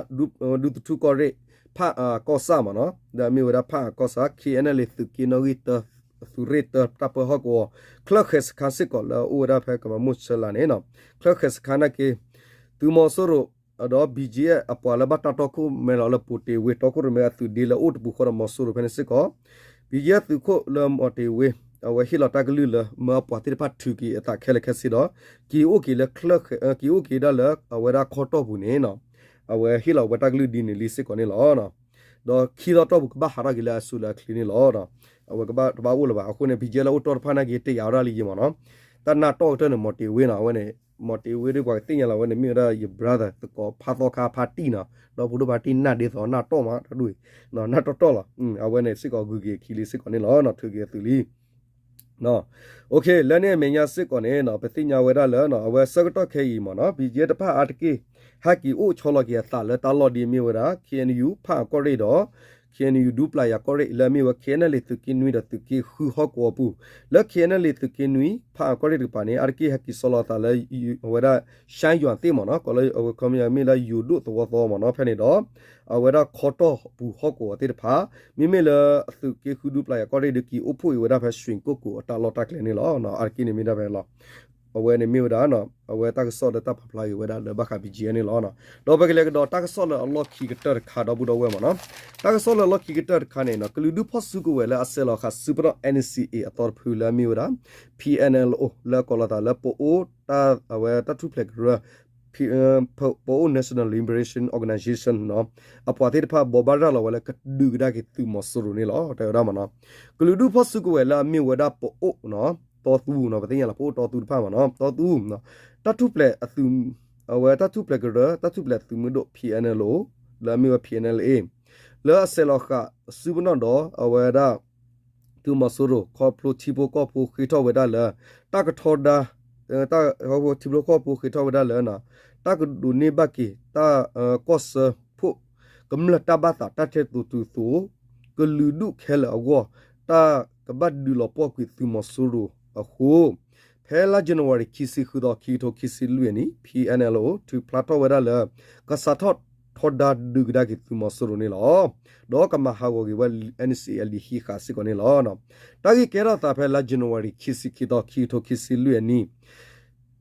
ဒူသထူၣ်ကီၢ်ရ့ၣ် ဖၣ်အၣ်ကီၢ်ဆၣ်မ့ၢ်နီၤ ဒီးအမ့ၢ်ဝဲဒၣ်ဖၣ်အၣ်ကီၢ်ဆၣ် KNLA သုးက့နီၣ်ဂံၢ်တၢ သုးရ့ၣ်တၢ တၢ်ပၢဟီၣ်ကဝီၤ ချၢၣ်ဃဲၤစခါစ့ၢ်ကီးလၢအအိၣ်ဝဲဒၣ်ဖဲကမၤမိၢ်ဆၢလာ်န့ၣ် ချၢၣ်ဃဲၤစခါနာ်က့ သုးမီၤစိရိၤ ဒီး ဘံၣ်ကၠံအ့ အပှၤလၢဘၣ်တၢ်တီခိၣ်ရိၣ်မဲလီၤလၢ ပိာ်တ့ၢ်ဝ့ တီခိၣ်ရိၣ်မဲအသုးဒ့လၢအအိၣ်တပူၤဃီဒီးမီၤစိရိၤဖဲန့ၣ်စ့ၢ်ကီး ဘံၣ်ကၠံအ့ သုးခိၣ်လၢပိာ်တ့ၢ်ဝ့ အဝဲဟ့ၣ်လီၤတၢ်ကလုၢ်လၢ မၢအပှၤသ့ၣ်တဖၣ်ထုးက့ၤအသးခဲလၢာ်ခဲဆ့ဒီး က့ၤအိၣ်က့ၤလၢ က့ၤအိၣ်က့ၤဒၣ်လၢအဝဲဒၣ်ခီတီၢ်ပူၤန့ၣ် အဝဲဟ့ၣ်လီၤဝဲတၢ်ကလုၢ်ဒ်န့ၣ်လံစ့ၢ်ကီးန့ၣ်လီၤ. ဒီးခံသီတီၢ်ပူၤကဘၣ်ဟးထီၣ်က့ၤလၢအစိၤလၢအချ့န့ၣ်လီၤ. အဝဲကဘၣ်တဘၣ်အိၣ်လၢၤဘၣ်. အဃိန့ၣ် ဘံၣ်ကၠံအ့ လၢအိၣ်တီၢ်တဖၣ်နာ်က့ တယာ်ဝဲဒၣ်လံယံာ်မ့ၢ်နီၤ. တၢ်နၢ်တီၢ်ကတၢၢ်န့ၣ် မီၣ်တ့ၢ်ဝ့နီၤ. အဝဲန့ၣ် မီၣ်တ့ၢ်ဝ့ဒီးပှၤကသ့ၣ်ညါလီၤဝဲန့ၣ် မ့ၢ်ဝဲဒၣ်ယ brother သကိးဖါသီခါဖါတံၢ်နီၤ. ဒီဖိဒိၣ်ဖါတံၢ်နၢ်ဒ့သိးနၢ်တီၢ်မး တဒူၣ်အံၤ နၢ်တီၢ်တီၢ်လီၤ. အဝဲန့ၣ်စ့ၢ်ကီးဂုၤက့ၤအခံလံစ့ၢ်ကီးန့ၣ်လီၤ. ထုးက့ၤအသုးလံ လၢန့ၣ်အမဲာ်ညါစ့ၢ်ကီးန့ၣ် ပသ့ၣ်ညါဝဲဒၣ်လၢ အဝဲဆၢကတီၢ်ခဲအံၤမ့ၢ်နီၤ ဘံၣ်ကၠံအ့ တဖၣ်အါတက့ၢ် ဟဲက့ၤအိၣ်ဆီလီၤက့ၤအသးလၢတၢ်လီၢ်ဒ်အမ့ၢ်ဝဲဒၣ် KNU ဖၣ်အၣ်ကီၢ်ရ့ၣ်ဒီး ခ့ၣ်အဲၣ်ယူၣ် ဒူပျၢ်ယၤကီၢ်ရ့ၣ် လၢအမ့ၢ်ဝဲ ခ့ၣ်အဲၣ်ယူၣ် သုးက့နွံဒီးသုးက့ဃုဟီၣ်ကဝီၤပူၤ, လၢ ခ့ၣ်အဲၣ်ယူၣ် သုးက့နွံ ဖးအၣ်ကီၢ်ရ့ၣ်တကပၤန့ၣ် အါတက့ၢ်ဟဲက့ၤစီလီၤအသးလၢ အဝဲဒၣ် ရှါယွၤသ့ၣ်မ့ၢ်နီၤ, ကီးလၢအဝဲခီပညီမ့ၢ်လၢယိၤဒိၣ်သဝီသီမ့ၢ်နီၤ, ဖဲန့ၣ်ဒီး အဝဲဒၣ်ခီတီၢ်ပူၤဟီၣ်ကဝီၤသ့ၣ်တဖၣ်, မ့မ့ၢ်လၢသုးက့ဃုဒူပျၢ်ယၤကီၢ်ရ့ၣ်ဒီး က့ၤအိၣ်ဖှိၣ်အံၤဝဲဒၣ်ဖဲ ရွှ့ၣ်ကိၣ်ကိၣ်အတၢ်လီၢ်တၢ်ကျဲန့ၣ်လီၤ. အါတက့ၢ်န့ၣ်မ့ၢ်ဒၣ်ဖဲလီၤ အဝဲန့ၣ်မ့ၢ်ဝဲဒၣ် အဝဲတၢ်ကစီၣ်လၢတၢ်ပာ်ဖျါက့ၤဝဲဒၣ်လၢဘၣ်ဃး ဘီၣ်ကၠံၣ်အံၤန့ၣ်လီၤ. ဒီးပကလဲၤကဒီးတၢ်ကစီၣ်လၢအလီၢ်ခံကတၢၢ်တခါ ဒီပုၢ်ဒီဝဲၢ်မ့ၢ်နီၤ, တၢ်ကစီၣ်လၢအလီၢ်ခံကတၢၢ်တခါန့ၣ်နီၤ, ကလုာ်ဒူၣ်ဖီၣ်စုကဝဲၤလၢအဆဲးလီၤဃာ်စုပနီၣ် NCA အသီတဖုလၢအမ့ၢ်ဝဲဒၣ် P N L O လၢအကိးလီၤသးလၢပအိၣ် အဝဲတၢ်ထူၣ်ဖျဲးကရၢ ပအိၣ် National Liberation Organization နီၤ, အပှၤသ့ၣ်တဖၣ်ဘိးဘၣ်ရၤလီၤဝဲလၢကဒုးကဒါက့ၤသုးမီၤစိရိၤန့ၣ်လီၤ တဲဝဲဒၣ်မ့ၢ်နီၤ, ကလုာ်ဒူၣ်ဖီၣ်စုကဝဲၤလၢအမ့ၢ်ဝဲဒၣ်ပအိၣ်နီၤ, တီသူနီၤ, ပသ့ၣ်ညါလီၤ ပအိၣ်တီသူတဖၣ်မ့ၢ်နီၤ, တီသူ တၢ်ထူၣ်ဖျဲးအသုး အဝဲတၢ်ထူၣ်ဖျဲးကရၢ တၢ်ထူၣ်ဖျဲးသုးမုၢ်ဒိၣ် P N L O လၢအမ့ၢ်ဝဲ P N L A လၢအဆဲးလီၤဃာ်စုပနီၣ်ဒီး အဝဲဒၣ် သုးမီၤစိရိၤ ခီဖျိထံဖိကီၢ်ဖိဃ့ထီၣ်ဝဲဒၣ်လၢ တၢ်ကထီဒါ ထံဖိကီၢ်ဖိဃ့ထီၣ်ဝဲဒၣ်လၢ တၢ်ကဒိးန့ၢ်ဘၣ်က့ၤ တၢ်ကီၢ်စၢဖှိၣ်ကမျၢၢ်တၢ်ဘၣ်သးတၢ်ထဲသိးတုၤသိး ကလုာ်ဒူၣ်ခဲလၢာ်အဂီၢ် တၢ်ကဘၣ်ဒုးလီၤပှီၢ်ကွံာ်သုးမီၤစိရိၤအဃိ ဖဲလါ January ခံဆံဃုသီ ခံကထိခံဆံလွံၢ်အနံၤ P N L O ထုးဖျါထီၣ်ဝဲဒၣ်လၢ ကစးထီၣ်ထီဒါဒုးကဒါက့ၤသုးမီၤစိရိၤန့ၣ်လီၤ. ဒီးကမၤဟးဂီၤက့ၤဝဲ N C A အလံာ်ဟံးဃာ်စ့ၢ်ကီးန့ၣ်လီၤ. တၢ်ဂ့ၢ်ကဲထီၣ်သးဖဲလါ January ခံဆံခံသီ ခံကထိခံဆံလွံၢ်အနံၤ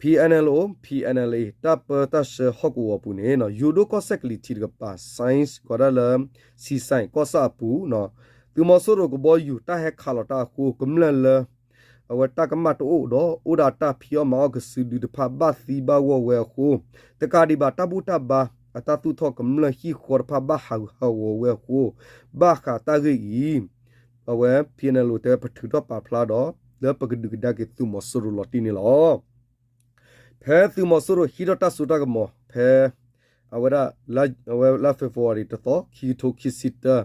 P N L O P N L A တၢ်ပၢတၢ်ဆှၢဟီၣ်ကဝီၤပူၤန့ၣ် ယိၤဒိၣ်ကီၢ်စဲၣ်ကလံၤထံးတကပၤ စဲကီးဒၣ်လၢ စံးစဲကီၢ်ဆၣ်အပူၤ သုးမီၤစိရိၤကဘီယူၤတၢ်ဟဲခးလီၤတၢ်အဃိ ကမျၢၢ်လၢ အဝဲတၢ်ကမၣ်တအိၣ်ဒီး အိၣ်ဒီးတၢ်ဖံးအီၣ်မၤအီၣ်ကစုဒုတဖၣ်ဘၣ်သံဘၣ်ဂီၢ်ဝဲအဃိ တကးဒံးဘၣ်တၢ်ဘူၣ်တၢ်ဘါအတၢ်သူၣ်ထီၣ်ကမျၢၢ်ဟံၣ်ဃီတဖၣ်ဘၣ်ဟးဂူာ်ဟးဂီၤဝဲအဃိ ဘၣ်ဃးတၢ်ဂ့ၢ်အံၤ အဝဲ P N L O တဲပထုးထီၣ်ပာ်ဖျါဒီး လၢပကဒုးကဒါက့ၤသုးမီၤစိရိၤလီၤတံၢ်န့ၣ်လီၤ. ဖဲသုးမီၤစိရိၤဟံးထီၣ်တၢ်စိတၢ်ကမီၤ ဖဲ အဝဲဒၣ် အဝဲလါ February တသီ ခံကထိခံဆံတၢ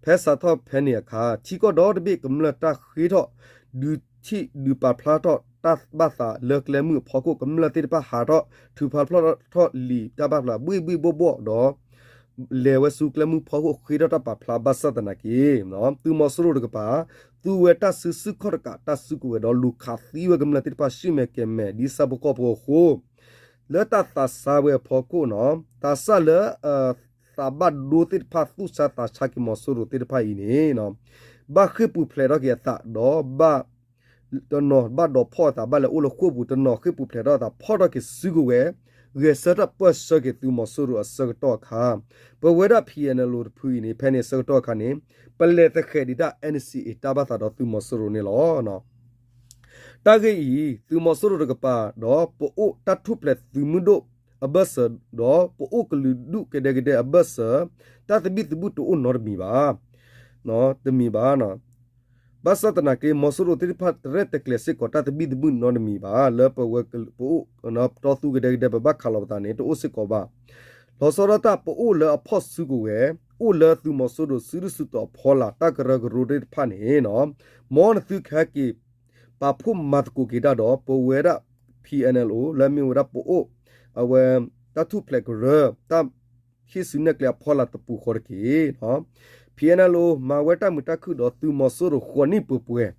ဖဲစးထီၣ်ဖဲန့ၣ်အခါ ထံကီၢ်ဒီတဘ့ၣ်ကမျၢၢ်တၢ်ဃ့ထီၣ် ဒုးထံၣ်ဒုးပာ်ဖျါထီၣ်တၢ်ဘၣ်သးလၢကျဲမုၢ်အဖီခိၣ် ကမျၢၢ်သ့ၣ်တဖၣ်ဟးထီၣ်ထုးဖျါဖျါထီၣ်လံာ်တၢ်ဘၣ်ဖျါဘှ့ၣ်ဘှ့ၣ်ဘှီၣ်ဘှီၣ်ဒီး လဲၤဝဲဆူကျဲမုၢ်ဖီခိၣ်ဃ့ထီၣ်တၢ်ပာ်ဖျါဘၣ်ဆၣ်သနာ်က့ သုးမီၤစိရိၤတကပၤ သူဝဲတၢ်စုဆူၣ်ခီၣ်တကးတၢ်စုကဝဲၤဒီးလူၤခးသံဝဲကမျၢၢ်သ့ၣ်တဖၣ်ဆံၣ်မဲာ်ကဲၤမဲာ်ဒ်ဆၣ်ဖိကီၢ်ဖိအဃိ လၢတၢ်သးဆါဝဲအဖီခိၣ်နီၤ သးစၢ်လၢ သးဘၣ်ဒိသ့ၣ်တဖၣ်သူၣ်ဆါသးဆါက့ၤမီၤစိရိၤသ့ၣ်တဖၣ်အံၤန့ၣ် ဘၣ်ဃ့ၢ်ပူၤဖျဲးထီၣ်က့ၤအသးဒီးဘၣ် တနီၤဘၣ်ဒိးဖီၣ်အသးဘၣ်လဲၤအိၣ်လၢဃိာ်ပူၤ တနီၤဃ့ၢ်ပူၤဖျဲးထီၣ်အသးဖီၣ်ထီၣ်က့ၤစုကဝဲၤ ဂဲၤဆၢထၢၣ်ပၢၢ်ဆၢက့ၤသုးမီၤစိရိၤအဆၢကတီၢ်အခါ ပဝဲဒၣ် P N L O တဖုအံၤန့ၣ် ဖဲန့ၣ်အဆၢကတီၢ်အခါန့ၣ် ပလဲၤသဃဲးဒံးတၢ် N C A တၢ်ဘၣ်သးဒီးသုးမီၤစိရိၤန့ၣ်လီၤ. တၢ်ဂ့ၢ်အံၤ သုးမီၤစိရိၤတကပၤဒီးပအိၣ်တၢ်ထူၣ်ဖျဲးသုးမုၢ်ဒိၣ်အဘၢၣ်စၢၤ ဒီးပအိၣ်ကလုာ်ဒူၣ်ကဒဲကဒဲအဘၢၣ်စၢၤ တၢ်သဘံၣ်သဘုၣ်တအိၣ်နီတမံၤဘၣ်. တမံၤဘၣ်. ဘၣ်ဆၣ်သနာ်က့ မီၤစိရိၤသ့ၣ်တဖၣ်တရဲၣ်တကျဲၤစ့ၢ်ကီးတၢ်သဘံၣ်သဘုၣ်နီတမံၤဘၣ် လၢပဝဲပအိၣ်တီသူကဒဲကဒဲပဘၣ်ခးလီၤပသးန့ၣ် တအိၣ်စ့ၢ်ကီးဘၣ်. လီၤဆီဒၣ်တၢ်ပအိၣ်လၢအဖီၣ်စုကဝဲၤ အိၣ်လၢသုးမီၤစိရိၤစုဒုၣ်စုတီၤအဖီလာ် တၢ်ကရၢကရိသ့ၣ်တဖၣ်န့ၣ် မ်နသုကဟဲက့ၤ ပာ်ဖှိၣ်မၤသကိးက့ၤတၢ်ဒီး ပဝဲဒၣ် P N L O လၢမ့ၢ်ဝဲဒၣ်ပအိၣ် အဝဲ တၢ်ထူၣ်ဖျဲးကရၢ တၢ်ဟံးစုနဲၣ်ကျဲအဖီလာ်တပူၤဃီတက့ၢ်. P N L O မၤဝဲတၢ်မုာ်တၢ်ခုၣ်ဒီးသုးမီၤစိရိၤဃိးနံၣ်ပှဲၤပှဲၤ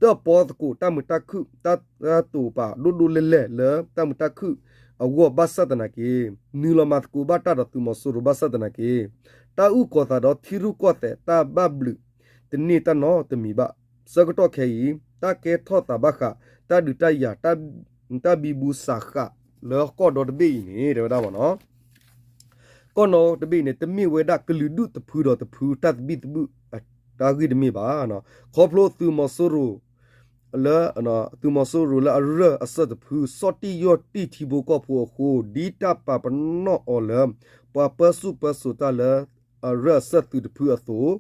တၢၣ်ပီသကိးတၢ်မုာ်တၢ်ခုၣ် တၢ်တိာ်ပာ်ဒိၣ်ဒိၣ်လဲၢ်လဲၢ်လၢတၢ်မုာ်တၢ်ခုၣ်အဂီၢ်ဘၣ်ဆၣ်သနာ်က့ နုာ်လီၤမၤသကိးဘၣ်တၢ်ဒီးသုးမီၤစိရိၤဘၣ်ဆၣ်သနာ်က့ တၢ်အုၣ်ကီၤသးဒီးထံရူၢ်ကီၢ်သဲးတၢ်ဘၣ်ဘျုးတန့ၢ်တၢ်နီတမံၤဘၣ်. ဆၢကတီၢ်ခဲအံၤ တၢ်ကဲထီၣ်သးဘၣ်ဃး တၢ်ဒုးတၢ်ယၤ တၢ်ဘံဘူစးဃးလၢကီၢ်ဒီတဘ့ၣ်အံၤန့ၣ် တဲဝဲဒၣ်မ့ၢ်နီၤ ကီၢ်နီတဘ့ၣ်အံၤန့ၣ် တမ့ၢ်ဝဲဒၣ်ကလုာ်ဒူၣ်တဖုဒီးတဖုတၢ်သဘံၣ်သဘုၣ်အတၢ်ဂ့ၢ်တမ့ၢ်ဘၣ်. ခီဖျိသုးမီၤစိရိၤ လၢ သုးမီၤစိရိၤလၢအရၢၢ်အစၢၢ်တဖု ဆီၣ်တံၢ်ယီၢ်တံၢ်ထံဖိကီၢ်ဖိအဃိ ဒ်တၢ်ပာ်ပနီၣ်အီၤလၢ ပှၤပၢဆူၣ်ပၢစိးတၢ်လၢအရၢၢ်အစၢၢ်သုးတဖုအသိး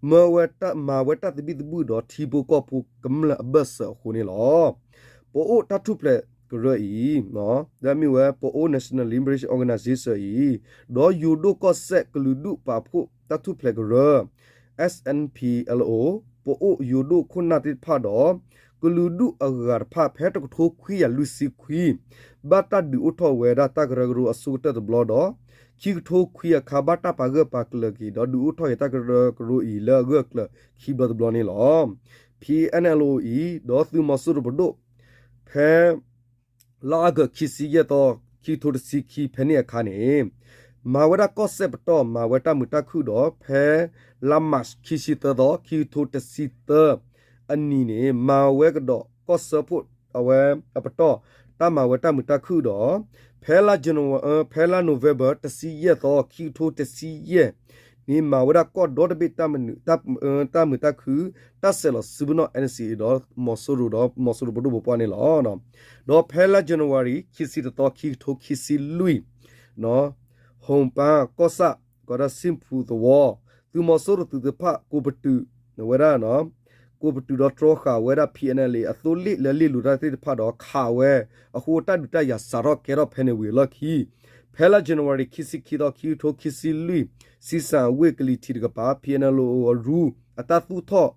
မၤဝဲတၢ်သဘံၣ်သဘုၣ်ဒီးထံဖိကီၢ်ဖိကမျၢၢ်အဘၢၣ်စၢၤအဃိန့ၣ်လီၤ. ပအိၣ်တၢ်ထူၣ်ဖျဲးကရၢအံၤ လၢအမ့ၢ်ဝဲ ပအိၣ် National Liberation Organization အံၤ ဒီးယိၤဒိၣ်ကီၢ်စဲၣ်ကလုာ်ဒူၣ်ပာ်ဖှိၣ်တၢ်ထူၣ်ဖျဲးကရၢ S N P L O ပအိၣ်ယိၤဒိၣ်ခိၣ်နၢ်သ့ၣ်တဖၣ်ဒီး ကလုာ်ဒူၣ်အဂၤတဖၣ် ဖဲတကထိခွံကယၤလွံၢ်ဆံခွံ ဘၣ်တၢ်ဒုးအိၣ်ထီၣ်ဝဲဒၣ်တၢ်ကရၢကရိအဆိကတၢၢ်တဘျီဒီး ခံကထိခွံအခါ ဘၣ်တၢ်ပာ်ဂၢၢ်ပာ်ကျၢၤက့ၤ ဒီးဒုးအိၣ်ထီၣ်က့ၤတၢ်ကရၢကရိအံၤလၢအဂၢၢ်အကျၢၤခံဘျီတဘျီန့ၣ်လီၤ. PNLO အံၤ ဒီးသုးမီၤစိရိၤပဒိၣ် ဖဲ လါအီကူးခံဆံယဲၢ်သီ ခံကထိတဆံခံ ဖဲန့ၣ်အခါန့ၣ် မၤဝဲဒၣ်ကီၢ်စဲၣ်ပတီၢ် မၤဝဲတၢ်မုာ်တၢ်ခုၣ်ဒီး ဖဲလါမး ခံဆံသၢသီ ခံကထိတဆံသၢ အနံၤန့ၣ် မၤဝဲကဒီးကီၢ်စၢဖှိၣ်အဝဲအပတီၢ် တၢ်မၤဝဲတၢ်မုာ်တၢ်ခုၣ်ဒီး ဖဲလါ January ဖဲလါ November တဆံယဲၢ်သီ ခံကထိတဆံယဲၢ် န့ၣ် မၤဝဲဒၣ်ကီၢ်ဒီတဘ့ၣ် တၢ်မုာ်တၢ်ခုၣ် တၢ်ဆဲးလီၤစုပနီၣ် NCA ဒီးမီၤစိရိၤဒီး မီၤစိရိၤပဒိၣ်ပပှၢ်န့ၣ်လီၤ. ဒီးဖဲလါ January ခံဆံတသီ ခံကထိခံဆံလွံၢ် ဟိၣ်ပၢ်ကီၢ်ဆၣ် ကီးဒၣ်စံၣ်ဖူသဝီ သုးမီၤစိရိၤသုးသ့ၣ်တဖၣ် ကိးပတုာ်ဝဲဒၣ် ကိးပတုာ်ဒီးတြီဃာ်ဝဲဒၣ် PNLA အသိလ့ၣ်လၢလ့ၣ်လိၤတၢ်သ့ၣ်တဖၣ်ဒီးခးဝဲ အဃိတၢ်ဒုးတၢ်ယၤစးထီၣ်ကဲထီၣ်ဖဲန့ၣ်ဝံၤအလီၢ်ခံ ဖဲလါ January ခံဆံခံသီ ခံကထိခံဆံလွံၢ် ဆံဆၣ်ဝ့ၢ်ကလံၤထံးတကပၤ PNLO အရူ အတၢ်သူၣ်ထီၣ်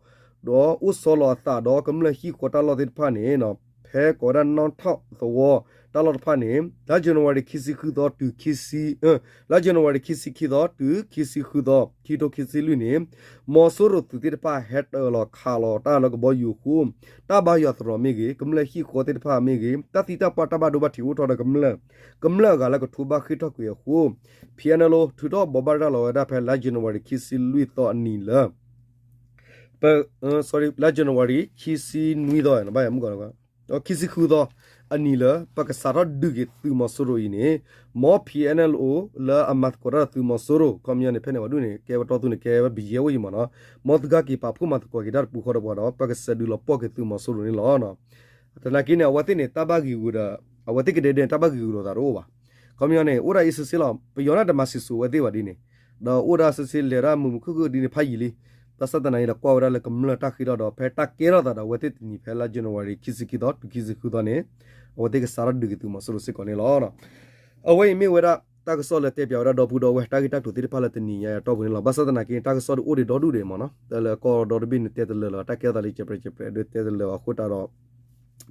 ဒီးအိၣ်ဆီလီၤအသးဒီးကမျၢၢ်ဟံၣ်ဃီတၢ်လီၢ်သ့ၣ်တဖၣ်န့ၣ် ဖဲကိးဝဲဒၣ်နီၣ်ထီၣ်သဝီတၢ်လီၢ်တဖၣ်န့ၣ် လါ January ခံဆံဃုသီတုၤ လါ January ခံဆံခံသီတုၤ ခံဆံဃုသီ ခံကထိခံဆံလွံၢ်န့ၣ် မီၤစိရိၤသုးသ့ၣ်တဖၣ်ဟဲတၢၤလီၤခးလီၤတၢ်လၢကဘီယူၤအဃိ တၢ်ဘါယွၤသရိာ်မ့ၢ်ဂ့ၤ ကမျၢၢ်ဟံၣ်ဃီသ့ၣ်တဖၣ်မ့ၢ်ဂ့ၤ တၢ်သံတၢ်ပှၢ်တၢ်ဘၣ်ဒိဘၣ်ထံးအိၣ်ထီၣ်ဒီးကမျၢၢ် ကမျၢၢ်အဂၤလၢကထိဘၣ်ဃ့ၢ်ထီၣ်ကွံာ်အဃိ PNLO ထုးထီၣ်ဘိးဘၣ်ရၤလီၤဝဲဒၣ်ဖဲလါ January ခံဆံလွံၢ်သီအနံၤလၢ လါ January ခံဆံနွံသီ ဘၣ်ယမုၢ်ကီး ခံဆံဃုသီအနံၤလၢ ပကစးထီၣ်ဒုးက့ၤသုးမီၤစိရိၤအံၤန့ၣ် မ် PNLO လၢအမၤသကိးတၢ်ဒီးသုးမီၤစိရိၤ ခီပညီန့ၣ် ဖဲန့ၣ်ဝဲဒၣ်န့ၣ် ကဲဝဲတီသူန့ၣ် ကဲဝဲ ဘယဲအိၣ်ယံၤမးနီၤ မ်သုကဟဲက့ၤပာ်ဖှိၣ်မၤသကိးက့ၤတၢ်တပူၤဃီဒီးပှၤဒီး ပကစးဒုးလီၤပှီၢ်က့ၤသုးမီၤစိရိၤန့ၣ်လီၤ. သနာ်က့န့ၣ် အဝဲသ့ၣ်န့ၣ် တၢ်ဘၣ်ဂံာ်ဂူာ်ဒီး အဝဲသ့ၣ်ကဒဲဒဲန့ၣ် တၢ်ဘၣ်ဂံာ်ဂူာ်လိာ်သးတအိၣ်ဘၣ်. ခီပညီန့ၣ် အိၣ်ဒၣ်အံၤစ့ၢ်စ့ၢ်လီၤ. ပယီၤန့ၣ်တမၤစံၣ်စိၤအဝဲသ့ၣ်ဘၣ်ဒ်န့ၣ် ဒီးအိၣ်ဒၣ်စ့ၢ်စ့ၢ်လဲၤဒၣ်မုာ်မုာ်ခုၣ်ခုၣ်ဒ်န့ၣ်ဖးယံာ်လံ. ဘၣ်ဆၣ်သနာ်က့ဒီးကွၢ်ဝဲဒၣ်လၢကမျၢၢ်တၢ်ဃ့ထီၣ်ဒီး ဖဲတၢ်ကဲထီၣ်သးဒီးအဝဲသ့ၣ်တနံၤဖဲလါ January ခံဆံခံသီတုၤခံဆံဃုသီန့ၣ် အဝဲသ့ၣ်ကစးထီၣ်ဒုးက့ၤသုးမီၤစိရိၤစ့ၢ်ကီးန့ၣ်လီၤ. အဝဲအံၤမ့ၢ်ဝဲဒၣ်တၢ်ကစီၣ်လၢတဲပၠးဝဲဒၣ်ဒီပုၢ်ဒီဝဲၢ်တၢ်ဂ့ၢ်တၢ်ကျိၤသ့ၣ်တဖၣ်လၢတနံၤညါအံၤအတီၢ်ပူၤန့ၣ်လီၤ. ဘၣ်ဆၣ်သနာ်က့ တၢ်ကစီၣ်ဒုးအိၣ်ဒံးဒီဒူၣ်ဒံးမးနီၤ တၢ်လၢကီၢ်ဒီတဘ့ၣ်န့ၣ်တဲတလၢာ်လၢၤ တၢ်ကဲထီၣ်သးလၢကဲးပြဲးကဲးပြဲးဒီးတဲတလၢာ်အဃိသတးဒီး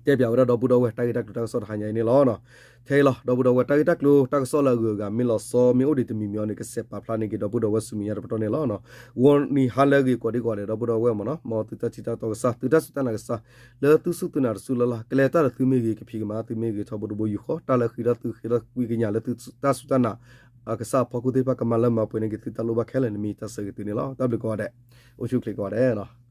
တဲပၠးဝဲဒၣ်ဒီပုၢ်ဒီဝဲၢ်တၢ်ဂ့ၢ်တၢ်ကျိၤတၢ်ကစီၣ်တဟါညါအံၤန့ၣ်လီၤ. ခဲအံၤလီၤ ဒီပုၢ်ဒီဝဲၢ်တၢ်ဂ့ၢ်တၢ်ကျိၤ တၢ်ကစီၣ်လၢအဂုၤအဂၤမ့ၢ်လီၤဆီမ့ၢ်အိၣ်ဒံးတမံၤမံၤအံၤန့ၣ် ကစးပာ်ဖျါန့ၢ်က့ၤဒီပုၢ်ဒီဝဲၢ်ဆူမဲာ်ညါတပတီၢ်န့ၣ်လီၤ. ဂီၤနံၤဟါလၢအဂ့ၤကိးဒံကိးဂၤဒဲး ဒီပုၢ်ဒီဝဲၢ်မးနီၤ မ်သုတၢ်ထံၣ်တၢ်တီကစၢ် သုတၢ်စူၢ်တၢ်နာ်ကစၢ် လၢသုစူၢ်သုနာ်တစုလၢ်လၢ် ကလဲၤတၢ်ဒီးသုမ့ၢ်ဂ့ၤ ကဖံးကမၤသုမ့ၢ်ဂ့ၤ ထီဘိတဘိယူၢ်ဃီ တၢ်လၢဃ့ထီၣ်သုဃ့ထီၣ်ကွံကညးလၢသုတၢ်စူၢ်တၢ်နာ် အကစၢ်အဖီခိၣ်သ့ၣ်တဖၣ် ကမၤလၢမၤပှဲၤန့ၢ်က့ၤသုတၢ်လိၣ်ဘၣ်ခဲလၢာ်န့ၣ် မ့ၢ်တၢ်ဆၢဂ့ၤသုန့ၣ်လီၤ. တၢ်ဘျုးကိးဂၤဒဲး အိၣ်ဆူၣ်ချ့ကိးဂၤဒဲးလီၤ.